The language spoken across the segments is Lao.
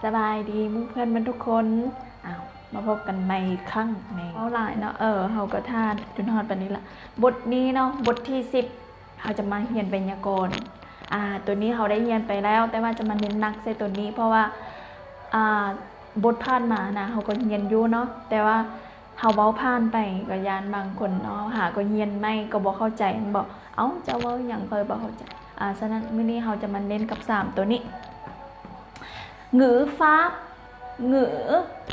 ສະບາຍດີໝູ່ເພື່ອນເບິດທຸກຄົນ. ອ້າວ ມາພົບກັນໃໝ່ອີກຄັ້ງ. ແມ່ນ ເວົ້າຫຼາຍເນາະ. ເອີ ເຮົາກໍຖ້າຈົນຮອດປານນີ້ລະ. ບົດນີ້ເນາະ ບົດທີສິບ ເຮົາຈະມາຮຽນໄວຍາກອນ. ອ່າ ໂຕນີ້ເຮົາໄດ້ຮຽນໄປແລ້ວ, ແຕ່ວ່າຈະມາເນັ້ນໜັກໃສ່ໂຕນີ້ ເພາະວ່າ ອ່າ ບົດຜ່ານມານະ ເຮົາກໍຮຽນຢູ່ເນາະ, ແຕ່ວ່າ ເຮົາເວົ້າຜ່ານໄປ ກໍຢ້ານບາງຄົນເນາະ ຫາກໍຮຽນໃໝ່ກໍບໍ່ເຂົ້າໃຈແມ່ນບໍ່? ເອົ້າ ເຈົ້າເວົ້າອີ່ຫຍັງ ຂ້ອຍບໍ່ເຂົ້າໃຈ. ອາ ສະນັ້ນມື້ນີ້ເຮົາຈະມາເນັ້ນກັບສາມໂຕນີ້ ງືຟາບ ງື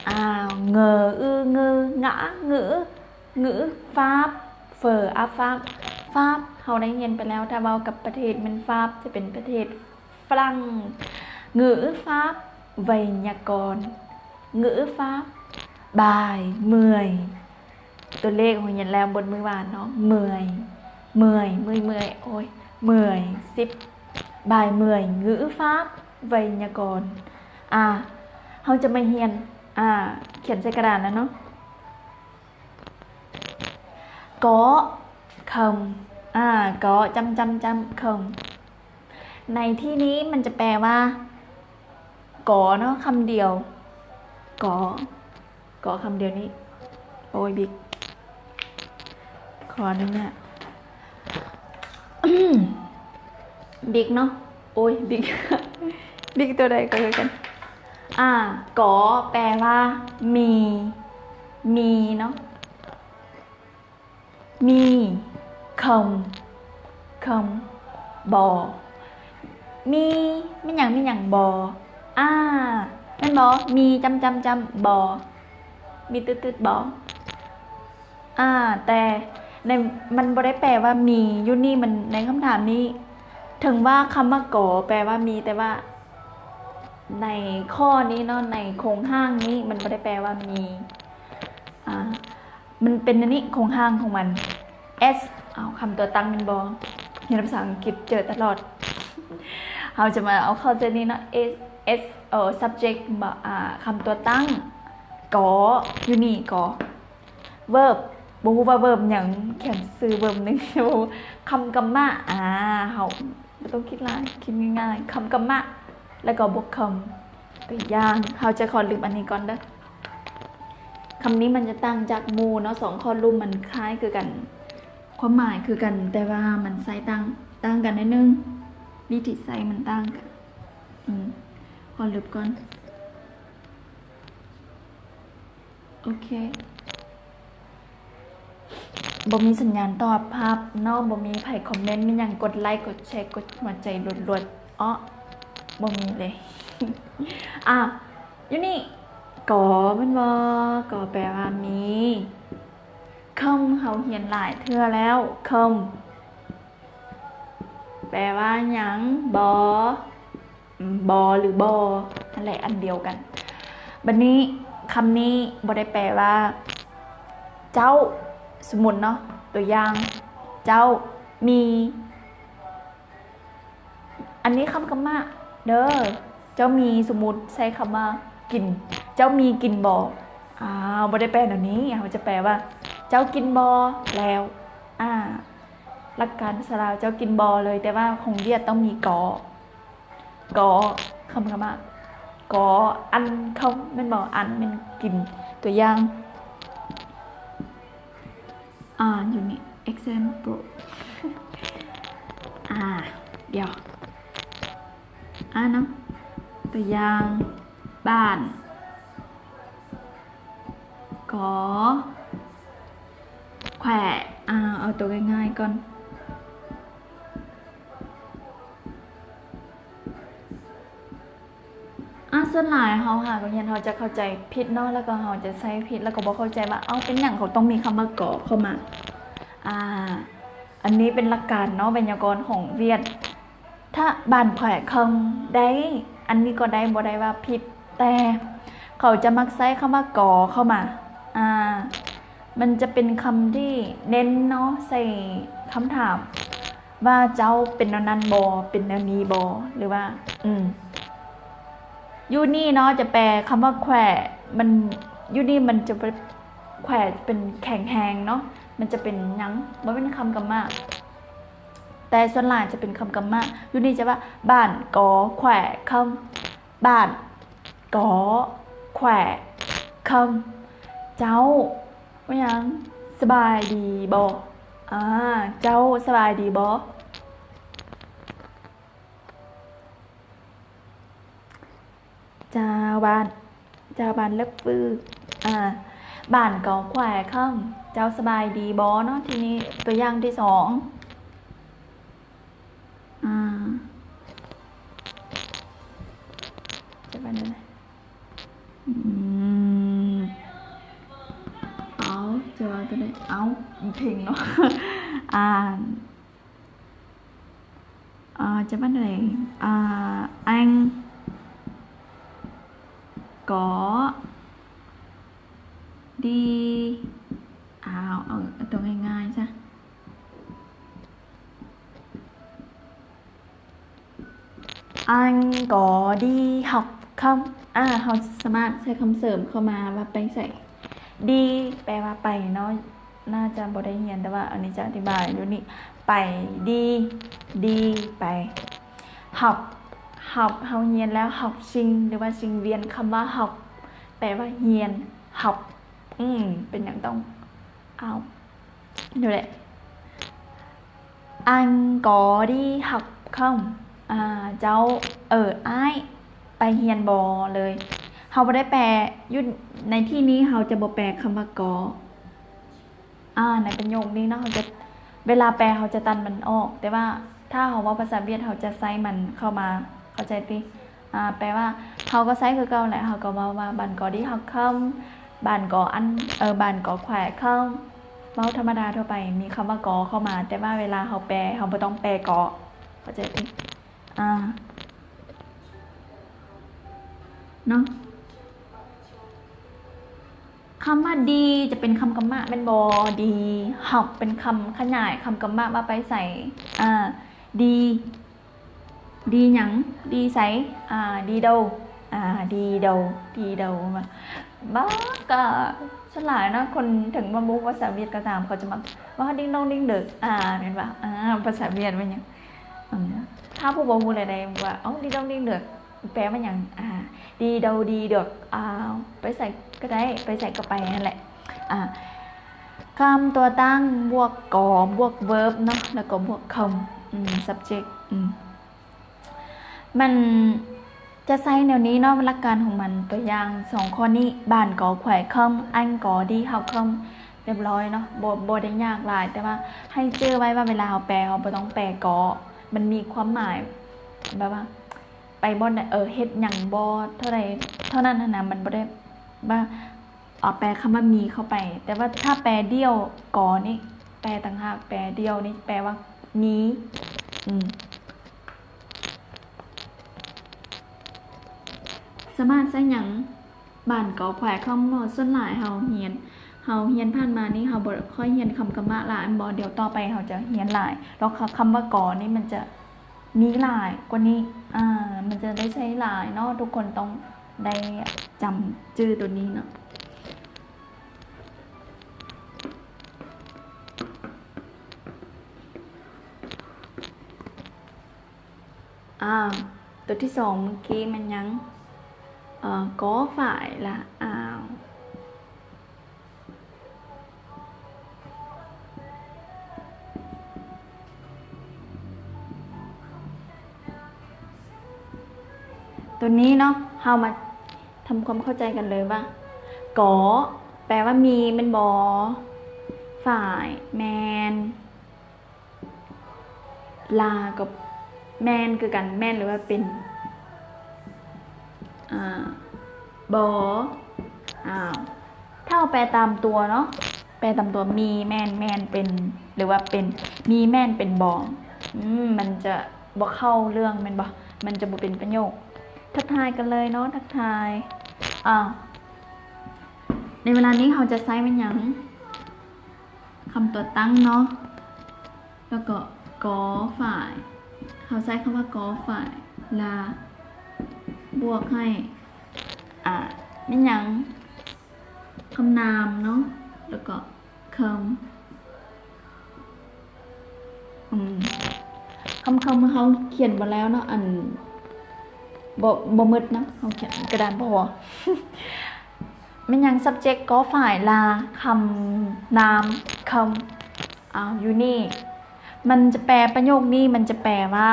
ອາ ເງ ອື ງື ງະ ງື ງືຟາບ ເຟີ ອາຟາບ ຟາບ ເຮົາໄດ້ຮຽນໄປແລ້ວ. ຖ້າເວົ້າກັບປະເທດແມ່ນຟາບ ຈະເປັນປະເທດ ຝຣັ່ງ. ງືອາຟາບ ໄວຍາກອນ ງືອາຟາບ ບ່າຍ ເມື່ອຍ. ຕົວເລກເຮົາຮຽນແລ້ວບົດມື້ວານເນາະ ເມື່ອຍ ເມື່ອຍ ເມື່ອຍ ເມື່ອຍ ໂອ້ຍ ເມື່ອຍ. ສິບ ບ່າຍເມື່ອຍ ງືອາຟາບ ໄວຍາກອນ. ອາ ເຮົາຈະມາຮຽນ ອາ ຂຽນໃສ່ກະດານແລ້ວເນາະ. ເກາະ ຄຳ ອາ ເກາະ ຈ້ຳ ຈ້ຳ ຈ້ຳ ຄຳ. ໃນທີ່ນີ້ມັນຈະແປວ່າ ເກາະເນາະ ຄຳດຽວ ເກາະ ເກາະ ຄຳດຽວນີ້. ໂອ້ຍ ບິກ ຂໍອະນຸຍາດ ບິກເນາະ. ໂອ້ຍ ບິກ ບິກຕົວໃດກໍຄືກັນ. ອາ ເກາະ ແປວ່າ ມີ ມີເນາະ ມີ ຄຳ ຄຳ ບໍ່ ມີ ມີຫຍັງ ມີຫຍັງ ບໍ່. ອາ ແມ່ນບໍ່ ມີ ຈ້ຳ ຈ້ຳ ຈ້ຳ ບໍ່ ມີ ຕຶດ ຕຶດ ບໍ່. ອາ ແຕ່ໃນ ມັນບໍ່ໄດ້ແປວ່າມີ ຢູ່ນີ້ມັນ ໃນຄຳຖາມນີ້ ເຖິງວ່າຄຳວ່າເກາະແປວ່າມີ ແຕ່ວ່າໃນຂໍ້ນີ້ເນາະ ໃນໂຄງຮ່າງນີ້ ມັນບໍ່ໄດ້ແປວ່າມີ. ອາ ມັນເປັນອັນນີ້ ໂຄງຮ່າງຂອງມັນ ເອສ. ເອົາ ຄຳຕົວຕັ້ງແມ່ນບໍ່? ຮຽນພາສາອັງກິດເຈີຕະຫຼອດ. ເຮົາຈະມາເອົາເຂົ້າໃສ່ນີ້ເນາະ ເອສ ເອສ ເອີ subject ແມ່ນບໍ່? ອາ ຄຳຕົວຕັ້ງ ເກາະ ຢູ່ນີ້ ເກາະ. ເວີບ ບໍ່ຮູ້ວ່າເວີບຫຍັງ ຂຽນຊື່ເວີບໜຶ່ງ ຄຳກຳມະ. ອາ ເຮົາບໍ່ຕ້ອງຄິດຫຼາຍ ຄິດງ່າຍໆ ຄຳກຳມະ ແລ້ວກໍບວກຄຳ. ຕົວຢ່າງ ເຮົາຈະຂໍລຶບອັນນີ້ກ່ອນເດີ. ຄຳນີ້ມັນຈະຕ່າງຈາກໝູ່ເນາະ ສອງຄອລຸມມັນຄ້າຍຄືກັນ ຄວາມໝາຍຄືກັນ ແຕ່ວ່າມັນໃຊ້ຕ່າງ ຕ່າງກັນໜ້ອຍໜຶ່ງ ວິທີໃຊ້ມັນຕ່າງກັນ. ອືມ ຂໍລຶບກ່ອນ. ໂອເຄ ບໍ່ມີສັນຍານຕອບຮັບເນາະ ບໍ່ມີໃຜຄອມເມັນ ມີຫຍັງກົດໄລ ກົດແຊ ກົດຫົວໃຈລວດໆ. ເອາະ ບໍ່ມີເລີຍ. ອາ ຢູ່ນີ້ ກໍ ແມ່ນບໍ່? ກໍແປວ່າມີ. ຄຳ ເຮົາຮຽນຫຼາຍເທື່ອແລ້ວ ຄຳ ແປວ່າຫຍັງ? ບໍ່ ອືມ ບໍ່ ຫຼື ບໍ່ ນັ້ນແຫຼະ ອັນດຽວກັນ. ບັດນີ້ ຄຳນີ້ບໍ່ໄດ້ແປວ່າເຈົ້າ. ສົມມຸດເນາະ ຕົວຢ່າງ ເຈົ້າມີ ອັນນີ້ຄຳກຳມະເດີ ເຈົ້າມີ ສົມມຸດໃຊ້ຄຳວ່າກິນ ເຈົ້າມີກິນບໍ່? ອ້າວ ບໍ່ໄດ້ແປແນວນີ້ ເຮົາຈະແປວ່າ ເຈົ້າກິນບໍ່? ແລ້ວ ອາ ຫຼັກການພາສາລາວ ເຈົ້າກິນບໍ່? ເລີຍ ແຕ່ວ່າຂອງຫວຽດຕ້ອງມີກໍ ກໍ ຄຳກຳມະ ກໍ ອັນ ຄຳ ແມ່ນບໍ່? ອັນ ແມ່ນກິນ. ຕົວຢ່າງ ອ່າ ຢູ່ນີ້ example ອ່າ ດຽວ ອ່ານຳ ຕົວຢ່າງ ບ້ານ ກໍ ແຂວ ອ່າ ເອົາຕົວງ່າຍໆກ່ອນ. ອາ ສ່ວນຫຼາຍເຮົາຫາກໍຮຽນ ເຮົາຈະເຂົ້າໃຈຜິດເນາະ ແລ້ວກໍເຮົາຈະໃຊ້ຜິດ ແລ້ວກໍບໍ່ເຂົ້າໃຈວ່າ ເອົ້າ ເປັນຫຍັງເຂົາຕ້ອງມີຄຳວ່າກໍເຂົ້າມາ. ອາ ອັນນີ້ເປັນຫຼັກການເນາະ ໄວຍາກອນຂອງຫວຽດ. ຖ້າບ້ານແຂວເຄິ່ງໄດ້ ອັນນີ້ກໍໄດ້ ບໍ່ໄດ້ວ່າຜິດ ແຕ່ເຂົາຈະມັກໃຊ້ຄຳວ່າກໍເຂົ້າມາ. ອາ ມັນຈະເປັນຄຳທີ່ເນັ້ນເນາະ ໃສ່ຄຳຖາມວ່າເຈົ້າເປັນແນວນັ້ນບໍ່ ເປັນແນວນີ້ບໍ່ ຫຼືວ່າ ອືມ ຢູ່ນີ້ເນາະ ຈະແປຄຳວ່າແຂວ ມັນ ຢູ່ນີ້ມັນຈະແປ ແຂວເປັນແຂງແຮງເນາະ ມັນຈະເປັນຫຍັງ ບໍ່ແມ່ນຄຳກຳມະ ແຕ່ສ່ວນຫຼາຍຈະເປັນຄຳກຳມະ. ຢູ່ນີ້ຈະວ່າ ບ້ານກໍແຂວເຄິ່ງ ບ້ານ ກໍ ແຂວະ ເຄີາ ເຈົ້າ ວ່າຫຍັງ? ສະບາຍດີບໍ່? ອາ ເຈົ້າສະບາຍດີບໍ່? ເຈົ້າບ້ານ ເຈົ້າບ້ານເລິບຟື້ ອາ ບ້ານກໍແຂວະເຄີາ ເຈົ້າສະບາຍດີບໍ່ເນາະ? ທີນີ້ຕົວຢ່າງທີສອງ ອາ ຈະວ່າແນວໃດ? ອືມ ເອົາ ຈະວ່າຕົວໃດ? ເອົາ ເພງເນາະ ອາ ອ່າ ຈະວ່າແນວໃດ? ອ່າ ອັງກໍດີ ເອົາ ເອົາ ເອົາຕົວງ່າຍໆຊະ ອັງກໍດີຮັກຄຳ ອ່າ ເຮົາສາມາດໃສ່ຄຳເສີມເຂົ້າມາວ່າໄປໃສ ດີ ແປວ່າໄປເນາະ ໜ້າຈະບໍ່ໄດ້ຮຽນ ແຕ່ວ່າອັນນີ້ຈະອະທິບາຍຢູ່ນີ້ ໄປ ດີ ດີໄປ ຮັບ ຮັບ ເຮົາຮຽນແລ້ວ ຮັບຊິງ ຫຼືວ່າຊິງວຽນ ຄຳວ່າຮັບ ແປວ່າຮຽນ ຮັບ ອືມ ເປັນຫຍັງຕ້ອງເອົາ ນີ້ແຫຼະ ອັງກໍດີຮັກຄຳ ອ່າ ເຈົ້າ ເອີ ອ້າຍ ໄປຮຽນບໍ່ເລີຍ ເຮົາບໍ່ໄດ້ແປ ຢູ່ໃນທີ່ນີ້ເຮົາຈະບໍ່ແປຄຳວ່າກໍ ອ່າ ໃນປະໂຫຍກນີ້ເນາະ ເຮົາຈະ ເວລາແປເຮົາຈະຕັດມັນອອກ ແຕ່ວ່າຖ້າເຮົາເວົ້າພາສາຫວຽດ ເຮົາຈະໃຊ້ມັນເຂົ້າມາ ເຂົ້າໃຈຕິ? ອ່າ ແປວ່າ ເຮົາກໍໃຊ້ຄືເກົ່າແຫຼະ ເຮົາກໍເວົ້າວ່າ ບານກໍດີຮັກຄຳ ບານກໍອັນ ເອີ ບານກໍແຂວະເຄີາ ເວົ້າທຳມະດາທົ່ວໄປ ມີຄຳວ່າກໍເຂົ້າມາ ແຕ່ວ່າເວລາເຮົາແປ ເຮົາບໍ່ຕ້ອງແປກໍ ເຂົ້າໃຈຕິ? ອ່າ ເນາະ ຄຳວ່າດີຈະເປັນຄຳກຳມະແມ່ນບໍ່? ດີ ຮັບເປັນຄຳຂະຫຍາຍຄຳກຳມະວ່າໄປໃສ? ອ່າ ດີ ດີຫຍັງ? ດີໃສ? ອ່າ ດີໂດ ອ່າ ດີໂດ ດີໂດ ບາງກະສ່ວນຫຼາຍເນາະ ຄົນເຖິງວ່າບໍ່ຮູ້ພາສາຫວຽດກໍຕາມ ເຂົາຈະມາເວົ້າດິງດົງດິງເດີກ ອ່າ ແມ່ນບໍ່? ອ່າ ພາສາຫວຽດແມ່ນຫຍັງ? ອືມ ຖ້າຜູ້ບໍ່ຮູ້ແລ້ວໄດ້ວ່າ ເອົ້າ ດິງດົງດິງເດີກ ແປວ່າຫຍັງ? ອ່າ ດີໂດດີເດີກ ອ່າ ໄປໃສກໍໄດ້ ໄປໃສກໍໄປຫັ້ນແຫຼະ ອ່າ ຄຳຕົວຕັ້ງບວກກໍບວກເວີບເນາະ ແລ້ວກໍບວກຄຳ ອືມ ຊັບເຈັກ ອືມ ມັນຈະໃຊ້ແນວນີ້ເນາະ ຫຼັກການຂອງມັນ ຕົວຢ່າງສອງຂໍ້ນີ້ ບານກໍແຂວະເຄີາ ອັນກໍດີເຮົາເຄີາ ຮຽບຮ້ອຍເນາະ ບໍ່ ບໍ່ໄດ້ຍາກຫຼາຍ ແຕ່ວ່າໃຫ້ຈື່ໄວ້ວ່າເວລາເຮົາແປ ເຮົາບໍ່ຕ້ອງແປກໍ ມັນມີຄວາມໝາຍແບບວ່າ ໄປບ່ອນໃດ ເອີ ເຮັດຫຍັງບໍ່ ເທົ່າໃດ ເທົ່ານັ້ນຫັ້ນນະ ມັນບໍ່ໄດ້ວ່າ ເອົາແປຄຳວ່າມີເຂົ້າໄປ ແຕ່ວ່າຖ້າແປດ່ຽວກໍນີ້ ແປຕ່າງຫາກ ແປດ່ຽວນີ້ແປວ່າມີ ອືມ ສາມາດໃຊ້ຫຍັງ? ບານກໍແຂວະເຄີາ ເພາະວ່າສ່ວນຫຼາຍເຮົາຮຽນ ເຮົາຮຽນຜ່ານມານີ້ ເຮົາບໍ່ຄ່ອຍຮຽນຄຳກຳມະຫຼາຍແມ່ນບໍ່? ດຽວຕໍ່ໄປເຮົາຈະຮຽນຫຼາຍ ແລ້ວຄຳວ່າກໍນີ້ມັນຈະມີຫຼາຍກວ່ານີ້ ອ່າ ມັນຈະໄດ້ໃຊ້ຫຼາຍເນາະ ທຸກຄົນຕ້ອງໄດ້ຈຳຈື່ໂຕນີ້ເນາະ. ອ້າວ ຕົວທີສອງມື້ກີ້ແມ່ນຫຍັງ? ເອີ ກໍຝ້າຍລະ ອ້າວ ຕົວນີ້ເນາະ ເຮົາມາທຳຄວາມເຂົ້າໃຈກັນເລີຍວ່າ ກໍ ແປວ່າມີແມ່ນບໍ່? ຝ້າຍ ແມ່ນ ລາກໍແມ່ນຄືກັນ ແມ່ນ ຫຼືວ່າເປັນ ອ່າ ບໍ່ ອ້າວ ຖ້າເຮົາແປຕາມຕົວເນາະ ແປຕາມຕົວ ມີ ແມ່ນ ແມ່ນ ເປັນ ຫຼືວ່າເປັນ ມີ ແມ່ນ ເປັນ ບໍ່ ອືມ ມັນຈະບໍ່ເຂົ້າເລື່ອງແມ່ນບໍ່? ມັນຈະບໍ່ເປັນປະໂຫຍກ. ທັກທາຍກັນເລີຍເນາະ ທັກທາຍ ອ້າວ ໃນເວລານີ້ເຮົາຈະໃຊ້ແມ່ນຫຍັງ? ຄຳຕົວຕັ້ງເນາະ ແລ້ວກໍ ກໍຝ້າຍ ເຮົາໃຊ້ຄຳວ່າ ກໍຝ້າຍ ລາ ບວກໃຫ້ ອ່າ ແມ່ນຫຍັງ? ຄຳນາມເນາະ ແລ້ວກໍ ເຄີາ ອືມ ຄຳ ເຄີາ ເຮົາຂຽນບໍ່ແລ້ວເນາະ ອັນ ບໍ່ ບໍ່ໝົດນະ ເຮົາຂຽນກະດານບໍ່ພໍ. ແມ່ນຫຍັງ subject ກໍຝ້າຍລາ ຄຳນາມ ຄຳ ອ່າ ຢູ່ນີ້ ມັນຈະແປ ປະໂຫຍກນີ້ມັນຈະແປວ່າ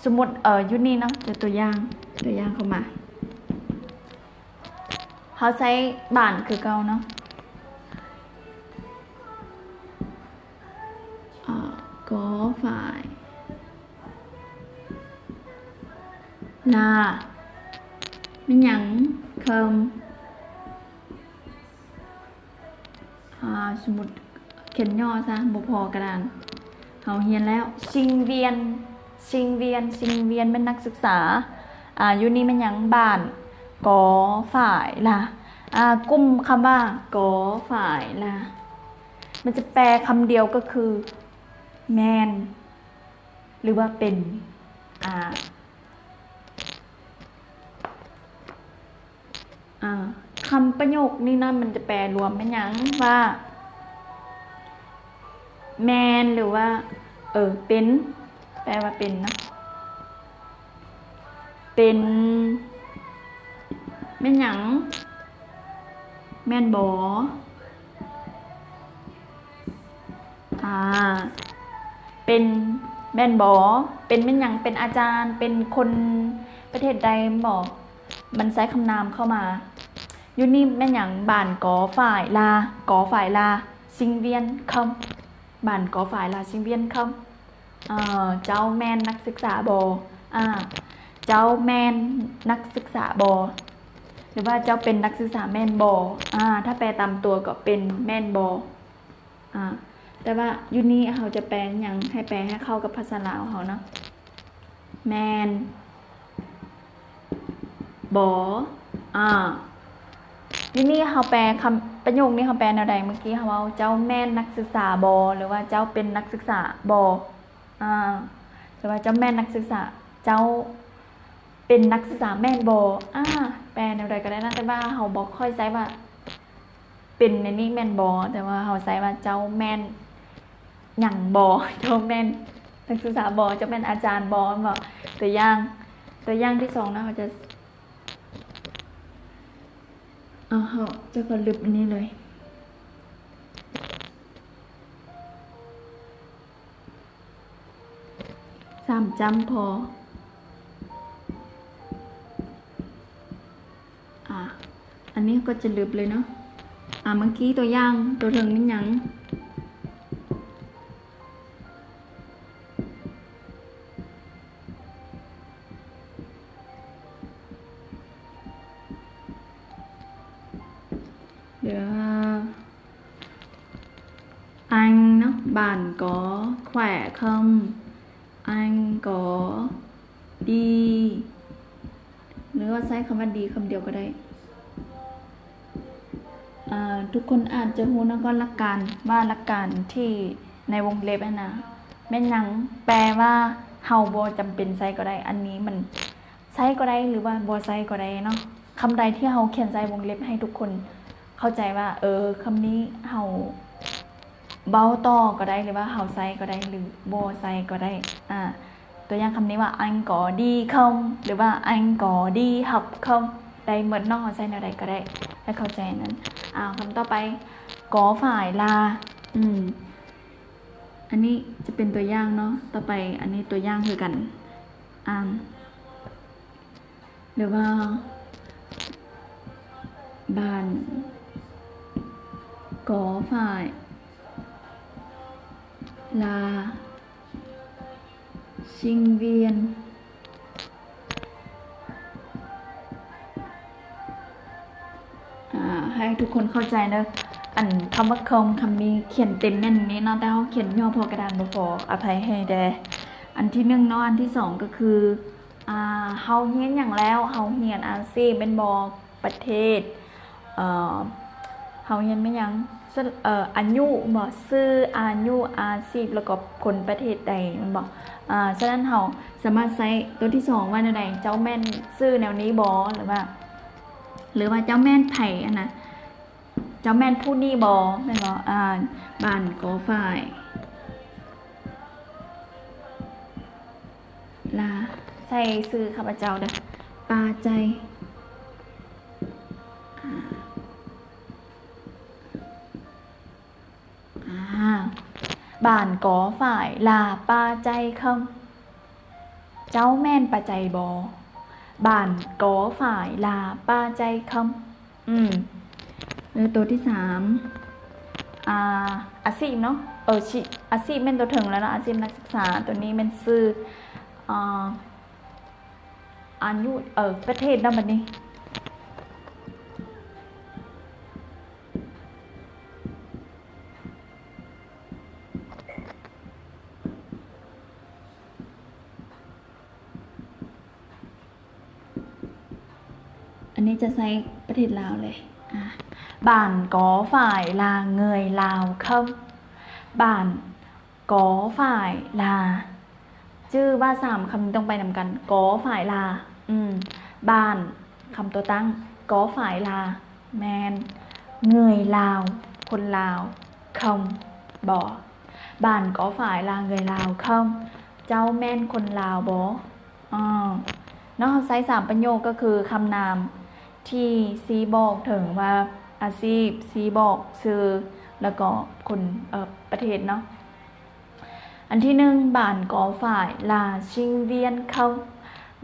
ສົມມຸດ ເອີ ຢູ່ນີ້ເນາະ ຍົກຕົວຢ່າງ ຕົວຢ່າງເຂົ້າມາ ເຮົາໃຊ້ບານຄືເກົ່າເນາະ ອາ ກໍຝ້າຍ ລາ ແມ່ນຫຍັງ ເຄີມ ອາ ສົມມຸດຂຽນຫຍໍ້ຊະ ບໍ່ພໍກະດານ. ເຮົາຮຽນແລ້ວ ຊິງວຽນ ຊິງວຽນ ຊິງວຽນ ແມ່ນນັກສຶກສາ. ອາ ຢູ່ນີ້ແມ່ນຫຍັງ ບ້ານ ກໍຝ້າຍລາ. ອາ ກຸ່ມຄຳວ່າ ກໍຝ້າຍລາ ມັນຈະແປຄຳດຽວກໍຄື ແມ່ນ ຫຼືວ່າເປັນ ອາ ອາ ຄຳປະໂຫຍກນີ້ນະ ມັນຈະແປລວມແມ່ນຫຍັງ ວ່າ ແມ່ນ ຫຼືວ່າ ເອີ ເປັນ ແປວ່າເປັນເນາະ ເປັນ ແມ່ນຫຍັງ ແມ່ນບໍ່? ອາ ເປັນ ແມ່ນບໍ່? ເປັນແມ່ນຫຍັງ? ເປັນອາຈານ ເປັນຄົນປະເທດໃດແມ່ນບໍ່? ມັນໃຊ້ຄຳນາມເຂົ້າມາ. ຢູ່ນີ້ແມ່ນຫຍັງ? ບ້ານກໍຝ້າຍລາ ກໍຝ້າຍລາ ຊິງວຽນ ຄຳ ບ້ານກໍຝ້າຍລາ ຊິງວຽນ ຄຳ ເອີ ເຈົ້າແມ່ນນັກສຶກສາບໍ່? ອາ ເຈົ້າແມ່ນນັກສຶກສາບໍ່? ຫຼືວ່າເຈົ້າເປັນນັກສຶກສາແມ່ນບໍ່? ອາ ຖ້າແປຕາມຕົວກໍເປັນແມ່ນບໍ່? ອາ ແຕ່ວ່າຢູ່ນີ້ເຮົາຈະແປຫຍັງ ໃຫ້ແປໃຫ້ເຂົ້າກັບພາສາລາວເຮົາເນາະ ແມ່ນ ບໍ່? ອາ ຢູ່ນີ້ເຮົາແປຄຳ ປະໂຫຍກນີ້ເຮົາແປແນວໃດ? ເມື່ອກີ້ເຮົາເວົ້າ ເຈົ້າແມ່ນນັກສຶກສາບໍ່? ຫຼືວ່າເຈົ້າເປັນນັກສຶກສາບໍ່? ອາ ຫຼືວ່າເຈົ້າແມ່ນນັກສຶກສາ ເຈົ້າເປັນນັກສຶກສາແມ່ນບໍ່? ອາ ແປແນວໃດກໍໄດ້ນະ ແຕ່ວ່າເຮົາບໍ່ຄ່ອຍໃຊ້ວ່າ ເປັນແນວນີ້ແມ່ນບໍ່? ແຕ່ວ່າເຮົາໃຊ້ວ່າ ເຈົ້າແມ່ນຫຍັງບໍ່? ເຈົ້າແມ່ນນັກສຶກສາບໍ່? ເຈົ້າແມ່ນອາຈານບໍ່? ແມ່ນບໍ່? ຕົວຢ່າງ ຕົວຢ່າງທີສອງນະ ເຮົາຈະ ເອົາ ເຮົາຈະກໍລຶບອັນນີ້ເລີຍ ສາມຈ້ຳພໍ. ອາ ອັນນີ້ກໍຈະລຶບເລີຍເນາະ. ອາ ເມື່ອກີ້ຕົວຢ່າງ ຕົວເທິງແມ່ນຫຍັງ? ເຫຼືອ ອັງເນາະ ບ້ານກໍແຂວະເຄີມ ອັງກໍດີ ຫຼືວ່າໃຊ້ຄຳວ່າດີຄຳດຽວກໍໄດ້. ອາ ທຸກຄົນອາດຈະຮູ້ນຳກ່ອນຫຼັກການ ວ່າຫຼັກການທີ່ໃນວົງເລັບຫັ້ນນະ ແມ່ນຫຍັງ ແປວ່າເຮົາບໍ່ຈຳເປັນໃຊ້ກໍໄດ້. ອັນນີ້ມັນ ໃຊ້ກໍໄດ້ ຫຼືວ່າບໍ່ໃຊ້ກໍໄດ້ເນາະ. ຄຳໃດທີ່ເຮົາຂຽນໃສ່ວົງເລັບໃຫ້ທຸກຄົນເຂົ້າໃຈວ່າ ເອີ ຄຳນີ້ເຮົາເວົ້າຕໍ່ກໍໄດ້ ຫຼືວ່າເຮົາໃຊ້ກໍໄດ້ ຫຼືບໍ່ໃຊ້ກໍໄດ້. ອາ ຕົວຢ່າງຄຳນີ້ວ່າ ອັງກໍດີເຄີມ ຫຼືວ່າ ອັງກໍດີຮັບເຄີມ ໄດ້ໝົດເນາະ. ເຮົາໃຊ້ແນວໃດກໍໄດ້ໃຫ້ເຂົ້າໃຈນັ້ນ. ອາ ຄຳຕໍ່ໄປ ກໍຝ້າຍລາ. ອືມ ອັນນີ້ຈະເປັນຕົວຢ່າງເນາະ. ຕໍ່ໄປ ອັນນີ້ຕົວຢ່າງຄືກັນ. ອາ ຫຼືວ່າ ບ້ານກໍຝ້າຍລາ ຊິງວຽນ. ອາ ໃຫ້ທຸກຄົນເຂົ້າໃຈເດີ ອັນຄຳວ່າເຄີມ ຄຳນີ້ຂຽນເຕັມແໜ້ນນີ້ເນາະ ແຕ່ເຮົາຂຽນຫຍໍ້ເພາະກະດານບໍ່ພໍ ອະໄພໃຫ້ແດ່. ອັນທີໜຶ່ງເນາະ ອັນທີສອງກໍຄື ອາ ເຮົາຮຽນຫຍັງແລ້ວ? ເຮົາຮຽນອາຊີບແມ່ນບໍ່? ປະເທດ ເອີ ເຮົາຮຽນແມ່ນຫຍັງ? ເອີ ອາຍຸບໍ? ຊື່ ອາຍຸ ອາຊີບ ແລ້ວກໍຄົນປະເທດໃດແມ່ນບໍ່? ອາ ສະນັ້ນເຮົາສາມາດໃຊ້ຕົວທີສອງວ່າແນວໃດ? ເຈົ້າແມ່ນຊື່ແນວນີ້ບໍ? ຫຼືວ່າ ຫຼືວ່າເຈົ້າແມ່ນໃຜຫັ້ນນະ? ເຈົ້າແມ່ນຜູ້ນີ້ບໍ? ແມ່ນບໍ່? ອາ ບ້ານກໍຝ້າຍ ລາ ໃສ່ຊື່ຂ້າພະເຈົ້າເດີ້ ປາໄຈ ອາ ອາ ບ້ານກໍຝາຍ ລາ ປາໄຈເຄີາ ເຈົ້າແມ່ນປາໄຈບໍ່? ບ້ານກໍຝາຍ ລາ ປາໄຈເຄີາ ອືມ ແລ້ວໂຕທີສາມ ອາ ອາຊີບເນາະ ເອີ ຊິ ອາຊີບແມ່ນໂຕເທິງແລ້ວເນາະ ອາຊີບນັກສຶກສາ ໂຕນີ້ແມ່ນຊື່ ອາ ອາຍຸ ເອີ ປະເທດເນາະ ບັດນີ້ ອັນນີ້ຈະໃຊ້ປະເທດລາວເລີຍ ອາ ບ້ານກໍຝາຍ ລາ ເງີຍລາວເຄີາ ບ້ານກໍຝາຍ ລາ ຈື່ວ່າສາມຄຳນີ້ຕ້ອງໄປນຳກັນ ກໍຝາຍ ລາ ອືມ ບ້ານ ຄຳຕົວຕັ້ງ ກໍຝາຍ ລາ ແມ່ນ ເງີຍລາວ ຄົນລາວ ເຄີາ ບໍ່ ບ້ານກໍຝາຍ ລາ ເງີຍລາວເຄີາ ເຈົ້າແມ່ນຄົນລາວບໍ່? ອາ ເນາະ ເຮົາໃຊ້ສາມປະໂຫຍກ ກໍຄືຄຳນາມທີ່ຊີ້ບອກເຖິງວ່າອາຊີບ, ຊີ້ບອກຊື່ ແລ້ວກໍຄົນ ເອີ ປະເທດເນາະ. ອັນທີໜຶ່ງ ບ້ານກໍຝາຍ ລາຊິງວຽນເຂົ້າ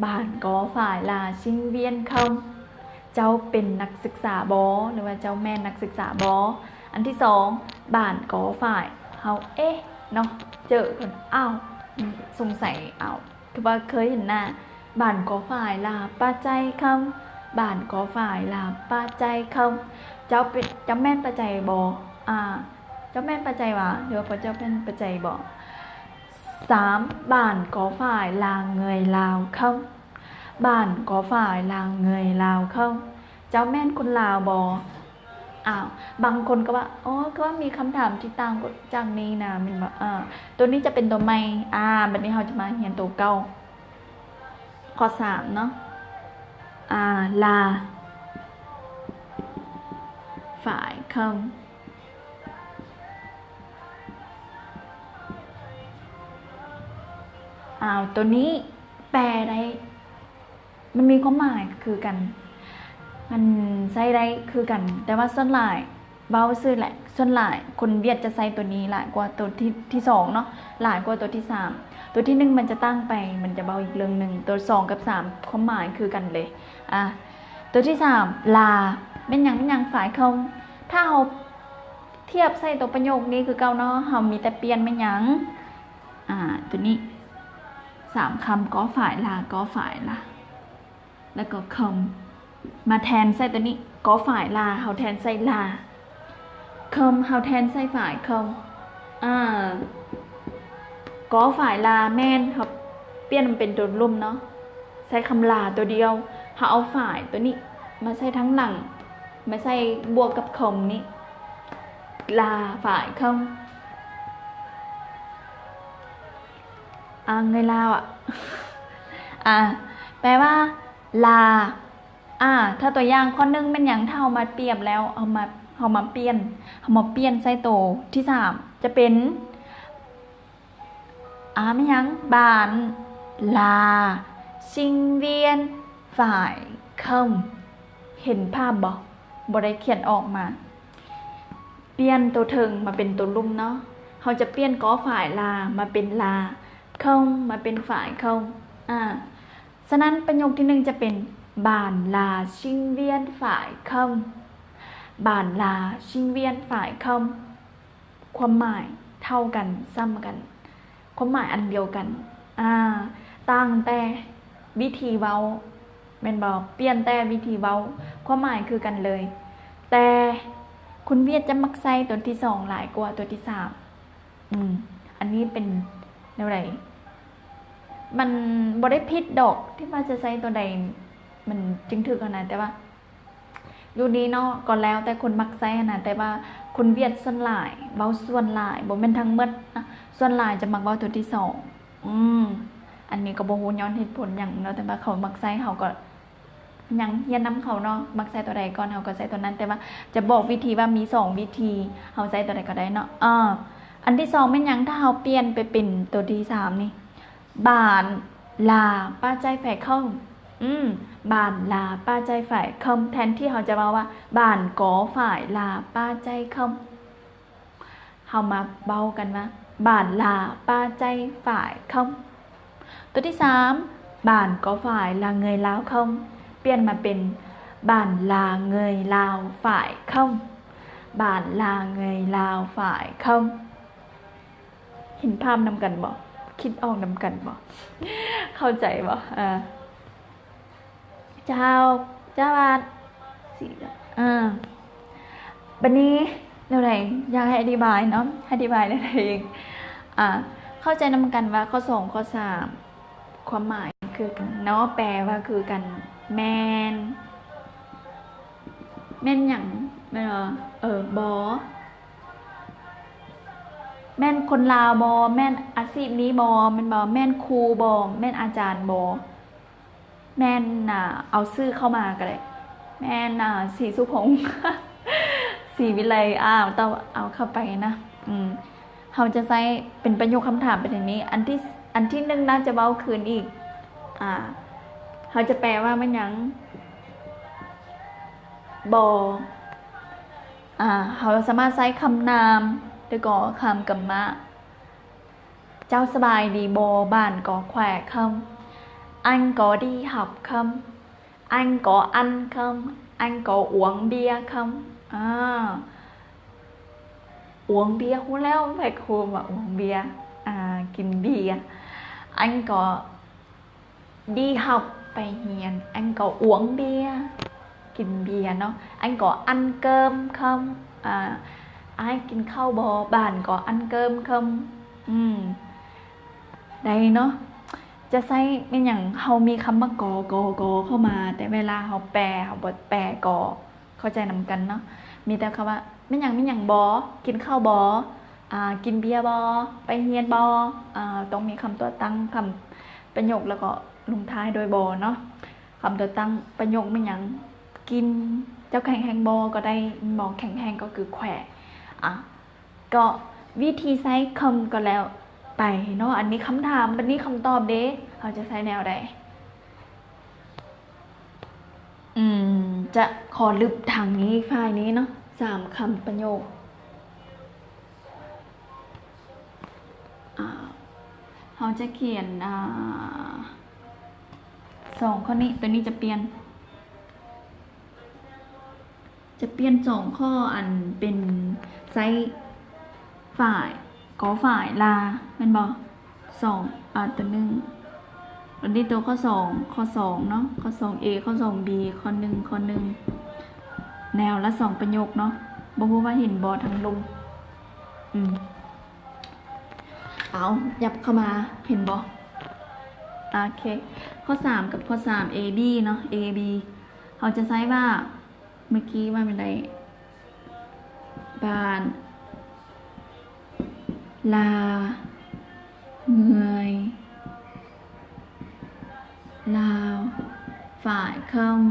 ບ້ານກໍຝາຍ ລາຊິງວຽນເຂົ້າ ເຈົ້າເປັນນັກສຶກສາບໍ່ ຫຼືວ່າເຈົ້າແມ່ນນັກສຶກສາບໍ່? ອັນທີສອງ ບ້ານກໍຝາຍ ເຮົາ ເອະ ເນາະ ເຈີຄົນ ອ້າວ ສົງໄສ ອ້າວ ຄືວ່າເຄີຍເຫັນໜ້າ ບ້ານກໍຝາຍ ລາປາໄຈເຂົ້າ ບ້ານກໍຝາຍ ລາປາໄຈເຂົ້າ ເຈົ້າເປັນ ເຈົ້າແມ່ນປາໄຈບໍ່? ອາ ເຈົ້າແມ່ນປາໄຈຫວາ ຫຼືວ່າເຈົ້າແມ່ນປາໄຈບໍ່? ສາມ ບ້ານກໍຝາຍ ລາເງີຍລາວເຂົ້າ ບ້ານກໍຝາຍ ລາເງືອຍລາວເຂົ້າ ເຈົ້າແມ່ນຄົນລາວບໍ່? ອ້າວ ບາງຄົນກໍວ່າ ອໍ ຄືວ່າມີຄຳຖາມທີ່ຕ່າງຈາກນີ້ນະ ແມ່ນບໍ່? ເອີ ໂຕນີ້ຈະເປັນໂຕໃໝ່ ອາ ບັດນີ້ເຮົາຈະມາຮຽນໂຕເກົ່າ ຂໍ້ສາມເນາະ ອາ ລາ ຝາຍເຂົ້າ ອ້າວ ໂຕນີ້ແປໄດ້ ມັນມີຄວາມໝາຍຄືກັນ ມັນໃຊ້ໄດ້ຄືກັນ ແຕ່ວ່າສ່ວນຫຼາຍ ເວົ້າຊື່ແຫຼະ ສ່ວນຫຼາຍຄົນຫວຽດຈະໃຊ້ໂຕນີ້ຫຼາຍກວ່າໂຕທີ ທີສອງເນາະ ຫຼາຍກວ່າໂຕທີສາມ ໂຕທີໜຶ່ງມັນຈະຕ່າງໄປ ມັນຈະເວົ້າອີກເລື່ອງໜຶ່ງ ໂຕສອງກັບສາມຄວາມໝາຍຄືກັນເລີຍ ອາ ໂຕທີສາມ ລາ ແມ່ນຫຍັງ ແມ່ນຫຍັງ ຝາຍເຄິ່ງ ຖ້າເຮົາທຽບໃສ່ໂຕປະໂຫຍກນີ້ຄືເກົ່າເນາະ ເຮົາມີແຕ່ປ່ຽນແມ່ນຫຍັງ ອາ ໂຕນີ້ ສາມຄຳ ກໍຝາຍ ລາ ກໍຝາຍ ລາ ແລ້ວກໍເຄິ່ງ ມາແທນໃສ່ໂຕນີ້ ກໍຝາຍ ລາ ເຮົາແທນໃສ່ ລາ ເຄິ່ງ ເຮົາແທນໃສ່ ຝາຍເຄິ່ງ ອາ ກໍຝາຍ ລາ ແມ່ນ ເຮົາປ່ຽນມັນເປັນໂຕລຸ່ມເນາະ ໃຊ້ຄຳ ລາ ໂຕດຽວ ເຮົາເອົາ ຝາຍ ໂຕນີ້ມາໃສ່ທາງຫຼັງ ມາໃສ່ບວກກັບເຄິ່ງນີ້ ລາ ຝາຍເຄິ່ງ ອາ ເງີຍລາວ ອາ ອາ ແປວ່າ ລາ ອາ ຖ້າຕົວຢ່າງຂໍ້ໜຶ່ງແມ່ນຫຍັງ ຖ້າເຮົາມາປຽບແລ້ວ ເຮົາມາ ເຮົາມາປ່ຽນ ເຮົາມາປ່ຽນໃສ່ໂຕທີສາມ ຈະເປັນ ອາ ແມ່ນຫຍັງ ບ້ານ ລາ ຊິງວຽນ ຝາຍ ເຄິ່ງ ເຫັນພາບບໍ່? ບໍ່ໄດ້ຂຽນອອກມາ ປ່ຽນໂຕເທິງມາເປັນໂຕລຸ່ມເນາະ ເຮົາຈະປ່ຽນ ກໍຝາຍ ລາ ມາເປັນ ລາ ເຄິ່ງ ມາເປັນ ຝາຍເຄິ່ງ ອາ ສະນັ້ນປະໂຫຍກທີໜຶ່ງຈະເປັນ ບ້ານລາຊິງວຽນຝາຍເຄິ່ງ ບ້ານລາຊິງວຽນຝາຍເຄິ່ງ ຄວາມໝາຍເທົ່າກັນ ສ່ຳກັນ ຄວາມໝາຍອັນດຽວກັນ ອາ ຕ່າງແຕ່ວິທີເວົ້າ ແມ່ນບໍ່? ປ່ຽນແຕ່ວິທີເວົ້າ ຄວາມໝາຍຄືກັນເລີຍ ແຕ່ຄົນຫວຽດຈະມັກໃຊ້ຕົວທີສອງຫຼາຍກວ່າຕົວທີສາມ ອືມ ອັນນີ້ເປັນແນວໃດ? ມັນບໍ່ໄດ້ຜິດດອກທີ່ວ່າຈະໃຊ້ຕົວໃດມັນຈຶ່ງຖືກຫັ້ນນະ ແຕ່ວ່າຢູ່ນີ້ເນາະ ກໍແລ້ວແຕ່ຄົນມັກໃຊ້ຫັ້ນນະ ແຕ່ວ່າຄົນຫວຽດສ່ວນຫຼາຍ ເວົ້າສ່ວນຫຼາຍ ບໍ່ແມ່ນທັງໝົດນະ ສ່ວນຫຼາຍຈະມັກເວົ້າຕົວທີສອງ ອືມ ອັນນີ້ກໍບໍ່ຮູ້ຍ້ອນເຫດຜົນຫຍັງເນາະ ແຕ່ວ່າເຂົາມັກໃຊ້ ເຮົາກໍ ຍັງຮຽນນຳເຂົາເນາະ ມັກໃຊ້ຕົວໃດກ່ອນເຮົາກໍໃຊ້ຕົວນັ້ນ ແຕ່ວ່າຈະບອກວິທີວ່າມີສອງວິທີ ເຮົາໃຊ້ຕົວໃດກໍໄດ້ເນາະ ເອີ ອັນທີສອງແມ່ນຫຍັງ ຖ້າເຮົາປ່ຽນໄປເປັນຕົວທີສາມນີ້ ບ້ານ là ba chai phải không? ອືມ bạn là ba chai phải không? ແທນທີ່ເຮົາຈະເວົ້າວ່າ bạn có phải là ba chai không? ເຮົາມາເວົ້າກັນວ່າ bạn là ba chai phải không? ຕົວທີສາມ bạn có phải là người Lào không? ປ່ຽນມາເປັນ bạn là người Lào phải không? Bạn là người Lào phải không? ເຫັນພາບນຳກັນບໍ່? ຄິດອອກນຳກັນບໍ່? ເຂົ້າໃຈບໍ່? ເອີ ເຈົ້າ ເຈົ້າບາດ ຊິ ເອີ ບັດນີ້ແນວໃດ? ຢາກໃຫ້ອະທິບາຍເນາະ ອະທິບາຍແນວໃດອີກ? ອ່າ ເຂົ້າໃຈນຳກັນວ່າຂໍ້ສອງ ຂໍ້ສາມ ຄວາມໝາຍຄືກັນເນາະ ແປວ່າຄືກັນ ແມ່ນ ແມ່ນຫຍັງ? ແມ່ນບໍ່? ເອີ ບໍ່ ແມ່ນຄົນລາວບໍ່? ແມ່ນອາຊີບນີ້ບໍ່? ແມ່ນບໍ່? ແມ່ນຄູບໍ່? ແມ່ນອາຈານບໍ່? ແມ່ນ ອ່າ ເອົາຊື່ເຂົ້າມາກໍໄດ້ ແມ່ນ ອ່າ ສີສຸພົງ ສີວິໄລ ອ້າວ ຕ້ອງເອົາເຂົ້າໄປນະ ອືມ ເຮົາຈະໃຊ້ເປັນປະໂຫຍກຄຳຖາມໄປທາງນີ້ ອັນທີ ອັນທີໜຶ່ງນະ ຈະເວົ້າຄືນອີກ ອ່າ ເຮົາຈະແປວ່າແມ່ນຫຍັງ? ບໍ່ ອ່າ ເຮົາສາມາດໃຊ້ຄຳນາມ ແລ້ວກໍຄຳກຳມະ ເຈົ້າສະບາຍດີບໍ່? Bạn có khỏe không? Anh có đi học không? Anh có ăn không? Anh có uống bia không? ອາ uống bia ຮູ້ແລ້ວ ໃຜກໍຮູ້ວ່າ uống bia ອາ ກິນເບຍ Anh có đi học ໄປຮຽນ Anh có uống bia ກິນເບຍເນາະ Anh có ăn cơm không? ອາ ອ້າຍກິນເຂົ້າບໍ່? Bạn có ăn cơm không? ອືມ ໄດ້ເນາະ ຈະໃຊ້ແມ່ນຫຍັງ? ເຮົາມີຄຳວ່າ ກໍ ກໍ ກໍ ເຂົ້າມາ ແຕ່ເວລາເຮົາແປ ເຮົາບໍ່ແປ ກໍ ເຂົ້າໃຈນຳກັນເນາະ ມີແຕ່ຄຳວ່າ ແມ່ນຫຍັງ ແມ່ນຫຍັງບໍ? ກິນເຂົ້າບໍ? ອາ ກິນເບຍບໍ? ໄປຮຽນບໍ? ອາ ຕ້ອງມີຄຳຕົວຕັ້ງ ຄຳປະໂຫຍກ ແລ້ວກໍລົງທ້າຍດ້ວຍບໍເນາະ ຄຳຕົວຕັ້ງປະໂຫຍກແມ່ນຫຍັງ? ກິນ ເຈົ້າແຂງແຮງບໍ? ກໍໄດ້ແມ່ນບໍ່? ແຂງແຮງກໍຄືແຂ ອາ ກໍວິທີໃຊ້ຄຳກໍແລ້ວໄປເນາະ ອັນນີ້ຄຳຖາມ ບັດນີ້ຄຳຕອບເດ້ ເຮົາຈະໃຊ້ແນວໃດ? ອືມ ຈະຂໍລຶບທາງນີ້ ຝ່າຍນີ້ເນາະ ສາມຄຳປະໂຫຍກ ອາ ເຮົາຈະຂຽນ ອາ ສອງຂໍ້ນີ້ ໂຕນີ້ຈະປ່ຽນ ຈະປ່ຽນສອງຂໍ້ ອັນເປັນໃຊ້ຝ້າຍ ກໍຝ້າຍລາ ແມ່ນບໍ່? ສອງ ອາ ຕົວໜຶ່ງ ອັນນີ້ຕົວຂໍ້ສອງ ຂໍ້ສອງເນາະ ຂໍ້ສອງເອ ຂໍ້ສອງບີ ຂໍ້ໜຶ່ງ ຂໍ້ໜຶ່ງ ແນວລະສອງປະໂຫຍກເນາະ ບໍ່ຮູ້ວ່າເຫັນບໍ່ທາງລຸ່ມ? ອືມ ເອົາ ຫຍັບເຂົ້າມາ ເຫັນບໍ່? ໂອເຄ ຂໍ້ສາມກັບຂໍ້ສາມ ເອບີເນາະ ເອບີ ເຮົາຈະໃຊ້ວ່າ ເມື່ອກີ້ວ່າແມ່ນໄດ້ Bạn là người Lào phải không?